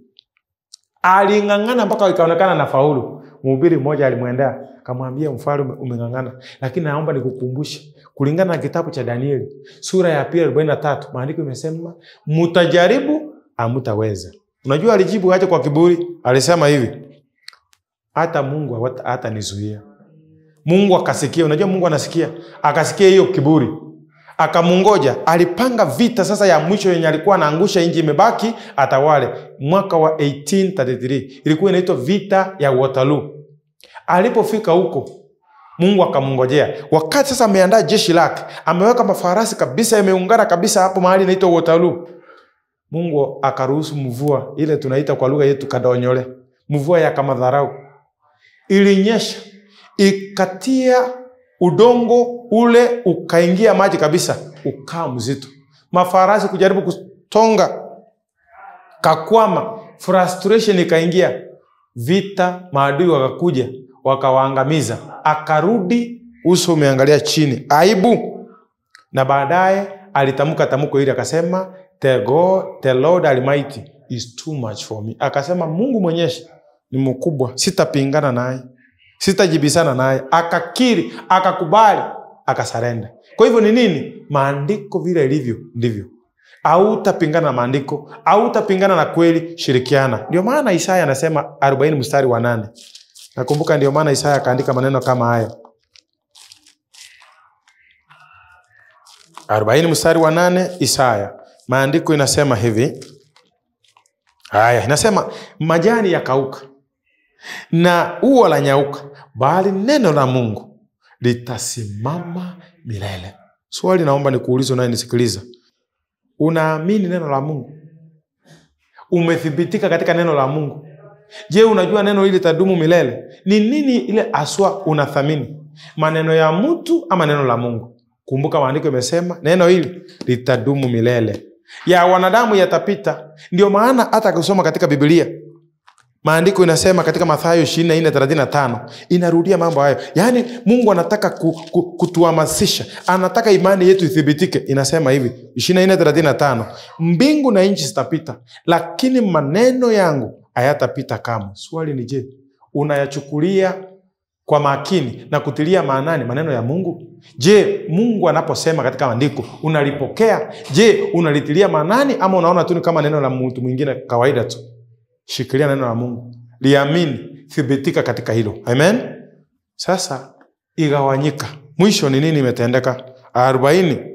Aling'ang'ana mpaka ikaonekana na faulu. Mhubiri mmoja alimwendea akamwambia, mfalme umeng'ang'ana, lakini naomba nikukumbushe kulingana na kitabu cha Danieli sura ya 2:43, maandiko imesema mtajaribu hamtaweza. Unajua alijibu aje kwa kiburi? Alisema hivi, hata Mungu hatanizuia. Mungu akasikia. Unajua Mungu anasikia. Akasikia hiyo kiburi, akamungoja. Alipanga vita sasa ya mwisho yenye alikuwa anaangusha nchi imebaki atawale. Mwaka wa 1833 ilikuwa inaitwa vita ya Waterloo. Alipofika huko Mungu akamngojea. Wakati sasa ameandaa jeshi lake, ameweka mafarasi kabisa, yameungana kabisa hapo mahali inaitwa Waterloo. Mungu akaruhusu mvua ile tunaita kwa lugha yetu kadonyole, mvua ya kamadharau. Ilinyesha, ikatia udongo ule ukaingia maji kabisa, ukaa mzito. Mafarasi kujaribu kutonga kakwama, frustration ikaingia, vita, maadui wakakuja wakawaangamiza. Akarudi uso umeangalia chini, aibu. Na baadaye alitamka tamko hili akasema, the God, the Lord Almighty is too much for me. Akasema Mungu mwenyewe ni mkubwa, sitapingana naye, sitajibisana naye. Akakiri, akakubali, akasarenda. Kwa hivyo ni nini? Maandiko vile ilivyo ndivyo. Hautapingana na maandiko, hautapingana na kweli, shirikiana. Ndio maana Isaya anasema 40 mstari wa 8. Nakumbuka ndio maana Isaya akaandika maneno kama haya. 40 mstari wa 8 Isaya. Maandiko inasema hivi. Haya, inasema majani yakauka na ua la nyauka, bali neno la Mungu litasimama milele. Swali naomba nikuulize naye nisikiliza. Unaamini neno la Mungu? Umethibitika katika neno la Mungu? Je, unajua neno hili litadumu milele? Ni nini ile aswa unathamini? Maneno ya mtu ama neno la Mungu? Kumbuka maandiko imesema neno hili litadumu milele. Ya wanadamu yatapita. Ndio maana hata kusoma katika Biblia, maandiko inasema katika Mathayo 24:35 inarudia mambo hayo. Yaani Mungu anataka kutuhamasisha, anataka imani yetu ithibitike. Inasema hivi 24:35, mbingu na nchi zitapita, lakini maneno yangu hayatapita kamwe. Swali ni je, unayachukulia kwa makini na kutilia maanani maneno ya Mungu? Je, Mungu anaposema katika maandiko unalipokea? Je, unalitilia maanani ama unaona tu ni kama neno la mtu mwingine kawaida tu? Shikilia neno la Mungu, liamini, thibitika katika hilo. Amen. Sasa igawanyika. Mwisho ni nini imetendeka? 44.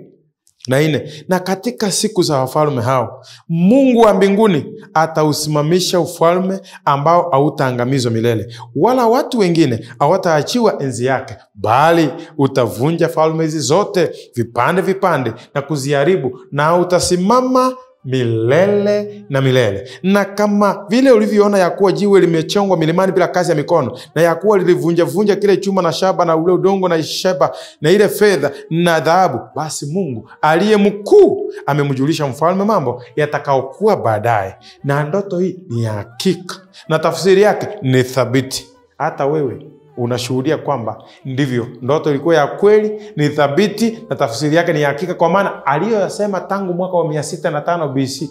Na katika siku za wafalme hao, Mungu wa mbinguni atausimamisha ufalme ambao hautaangamizwa milele, wala watu wengine hawataachiwa enzi yake, bali utavunja falme hizi zote vipande vipande na kuziharibu, na utasimama milele na milele. Na kama vile ulivyoona ya kuwa jiwe limechongwa milimani bila kazi ya mikono, na ya kuwa lilivunja vunja kile chuma na shaba na ule udongo na shaba na ile fedha na dhahabu, basi Mungu aliye mkuu amemjulisha mfalme mambo yatakayokuwa baadaye. Na ndoto hii ni ya hakika na tafsiri yake ni thabiti. Hata wewe unashuhudia kwamba ndivyo ndoto ilikuwa ya kweli, ni thabiti na tafsiri yake ni hakika, kwa maana aliyoyasema tangu mwaka wa 605 BC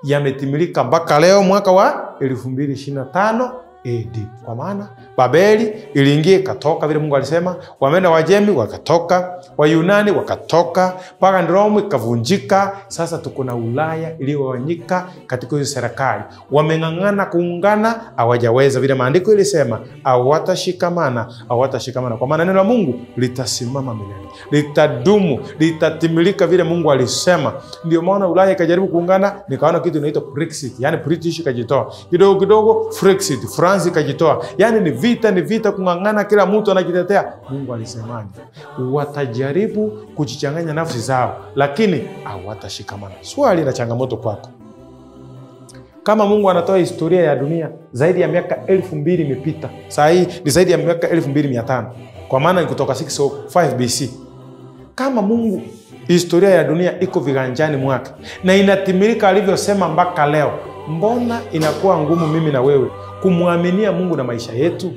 yametimilika mpaka leo mwaka wa 2025 AD. Kwa maana Babeli iliingia ikatoka vile Mungu alisema, Wameno Wajemi wakatoka, Wayunani wakatoka, mpaka Rome ikavunjika. Sasa tuko na Ulaya iliyogawanyika katika hizo serikali. Wameng'ang'ana kuungana, hawajaweza vile maandiko ilisema, hawatashikamana, hawatashikamana. Kwa maana neno la Mungu litasimama milele, litadumu, litatimilika vile Mungu alisema. Ndio maana Ulaya ikajaribu kuungana, nikaona kitu inaitwa Brexit, yani British ikajitoa. Kidogo kidogo Frexit, France ikajitoa. Yani ni vita, ni vita kung'ang'ana, kila mtu anajitetea. Mungu alisemaje? Watajaribu kujichanganya nafsi zao, lakini hawatashikamana. Swali na changamoto kwako, Kama Mungu anatoa historia ya dunia zaidi ya miaka 2000 imepita, saa hii ni zaidi ya miaka 2500, kwa maana ni kutoka 605 BC. Kama Mungu historia ya dunia iko viganjani mwake na inatimilika alivyosema mpaka leo, mbona inakuwa ngumu mimi na wewe kumwaminia Mungu na maisha yetu?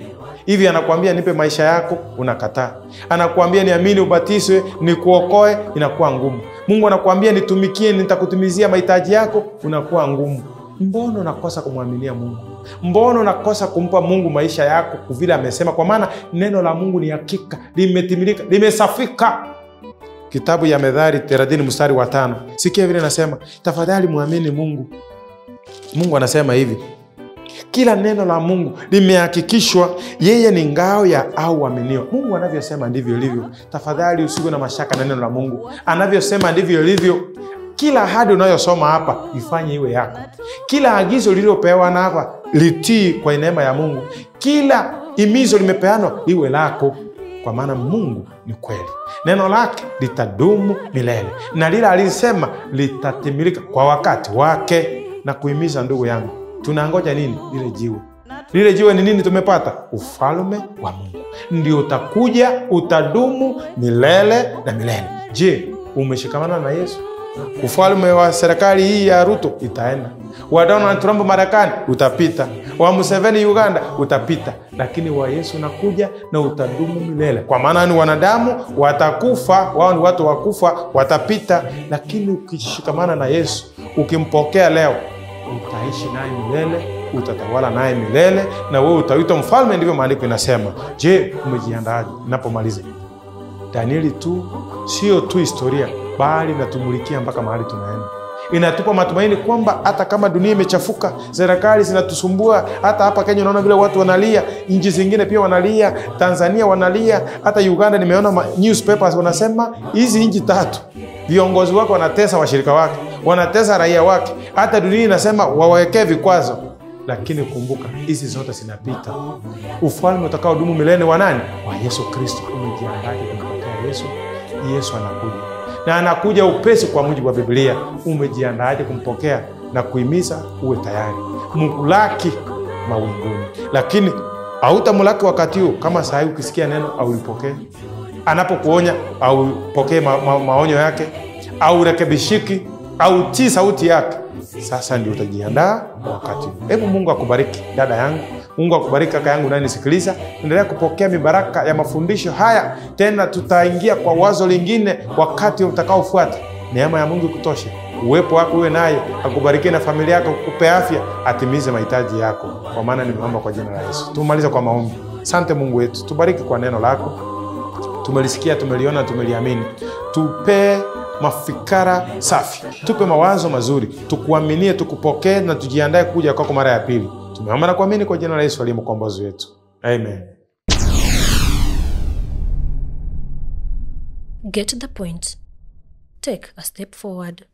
Hivi anakuambia nipe maisha yako, unakataa. Anakuambia niamini ubatizwe, nikuokoe, inakuwa ngumu. Mungu anakuambia nitumikie, nitakutimizia mahitaji yako, unakuwa ngumu. Mbona unakosa kumwaminia Mungu? Mbona unakosa kumpa Mungu maisha yako vile amesema? Kwa maana neno la Mungu ni hakika, limetimilika, limesafika. Kitabu ya Methali 30 mstari wa 5. Sikia vile nasema, tafadhali muamini Mungu. Mungu anasema hivi: kila neno la Mungu limehakikishwa, yeye ni ngao ya au waaminio. Mungu anavyosema ndivyo ilivyo. Tafadhali usiwe na mashaka na neno la Mungu. Anavyosema ndivyo ilivyo. Kila ahadi unayosoma hapa ifanye iwe yako. Kila agizo lililopewa na hapa litii kwa neema ya Mungu. Kila imizo limepeanwa liwe lako, kwa maana Mungu ni kweli. Neno lake litadumu milele, na lile alisema litatimilika kwa wakati wake. Na kuhimiza ndugu yangu, tunangoja nini? Lile jiwe. Lile jiwe ni nini tumepata? Ufalme wa Mungu ndio utakuja, utadumu milele na milele. Je, umeshikamana na Yesu? Ufalme wa serikali hii ya Ruto itaenda, wa Donald Trump Marekani utapita, wa Museveni Uganda utapita, lakini wa Yesu nakuja na utadumu milele. Kwa maana ni wanadamu watakufa, wao ni watu wakufa, watapita, lakini ukishikamana na Yesu, ukimpokea leo, utaishi naye milele, utatawala naye milele, na wewe utaitwa mfalme. Ndivyo maandiko inasema. Je, umejiandaaje? Ninapomaliza, Danieli tu sio tu historia, bali inatumulikia mpaka mahali tunaenda. Inatupa matumaini kwamba hata kama dunia imechafuka, serikali zinatusumbua, hata hapa Kenya unaona vile watu wanalia, nchi zingine pia wanalia, Tanzania wanalia, hata Uganda nimeona newspapers wanasema hizi nchi tatu viongozi wake wanatesa washirika wake, wanatesa raia wake, hata dunia inasema wawekee vikwazo. Lakini kumbuka, hizi zote zinapita. Ufalme utakaodumu milele wa nani? Wa Yesu Kristo. Umejiandaje kumpokea Yesu? Yesu anakuja, na anakuja upesi kwa mujibu wa Biblia. Umejiandaaje kumpokea? Na kuhimiza uwe tayari mkulaki mawinguni, lakini hautamlaki wakati huo. Kama saa hii ukisikia neno aulipokee, anapokuonya aupokee maonyo yake, au rekebishiki, au tii sauti yake. Sasa ndio utajiandaa kwa wakati huu. Hebu Mungu akubariki dada yangu, Mungu akubariki kaka yangu unayenisikiliza. Endelea kupokea mibaraka ya mafundisho haya. Tena tutaingia kwa wazo lingine wakati utakaofuata. Neema ya Mungu ikutoshe, uwepo wako uwe naye, akubariki na familia yako, akupe afya, atimize mahitaji yako. Kwa maana nimeomba kwa jina la Yesu. Tumalize kwa maombi. Asante Mungu wetu, tubariki kwa neno lako. Tumelisikia, tumeliona, tumeliamini. Tupe mafikara safi, tupe mawazo mazuri, tukuaminie, tukupokee na tujiandae kuja kwako mara ya pili. Tumeomba na kuamini kwa jina la Yesu aliye mkombozi wetu. Amen.
Get the point. Take a step forward.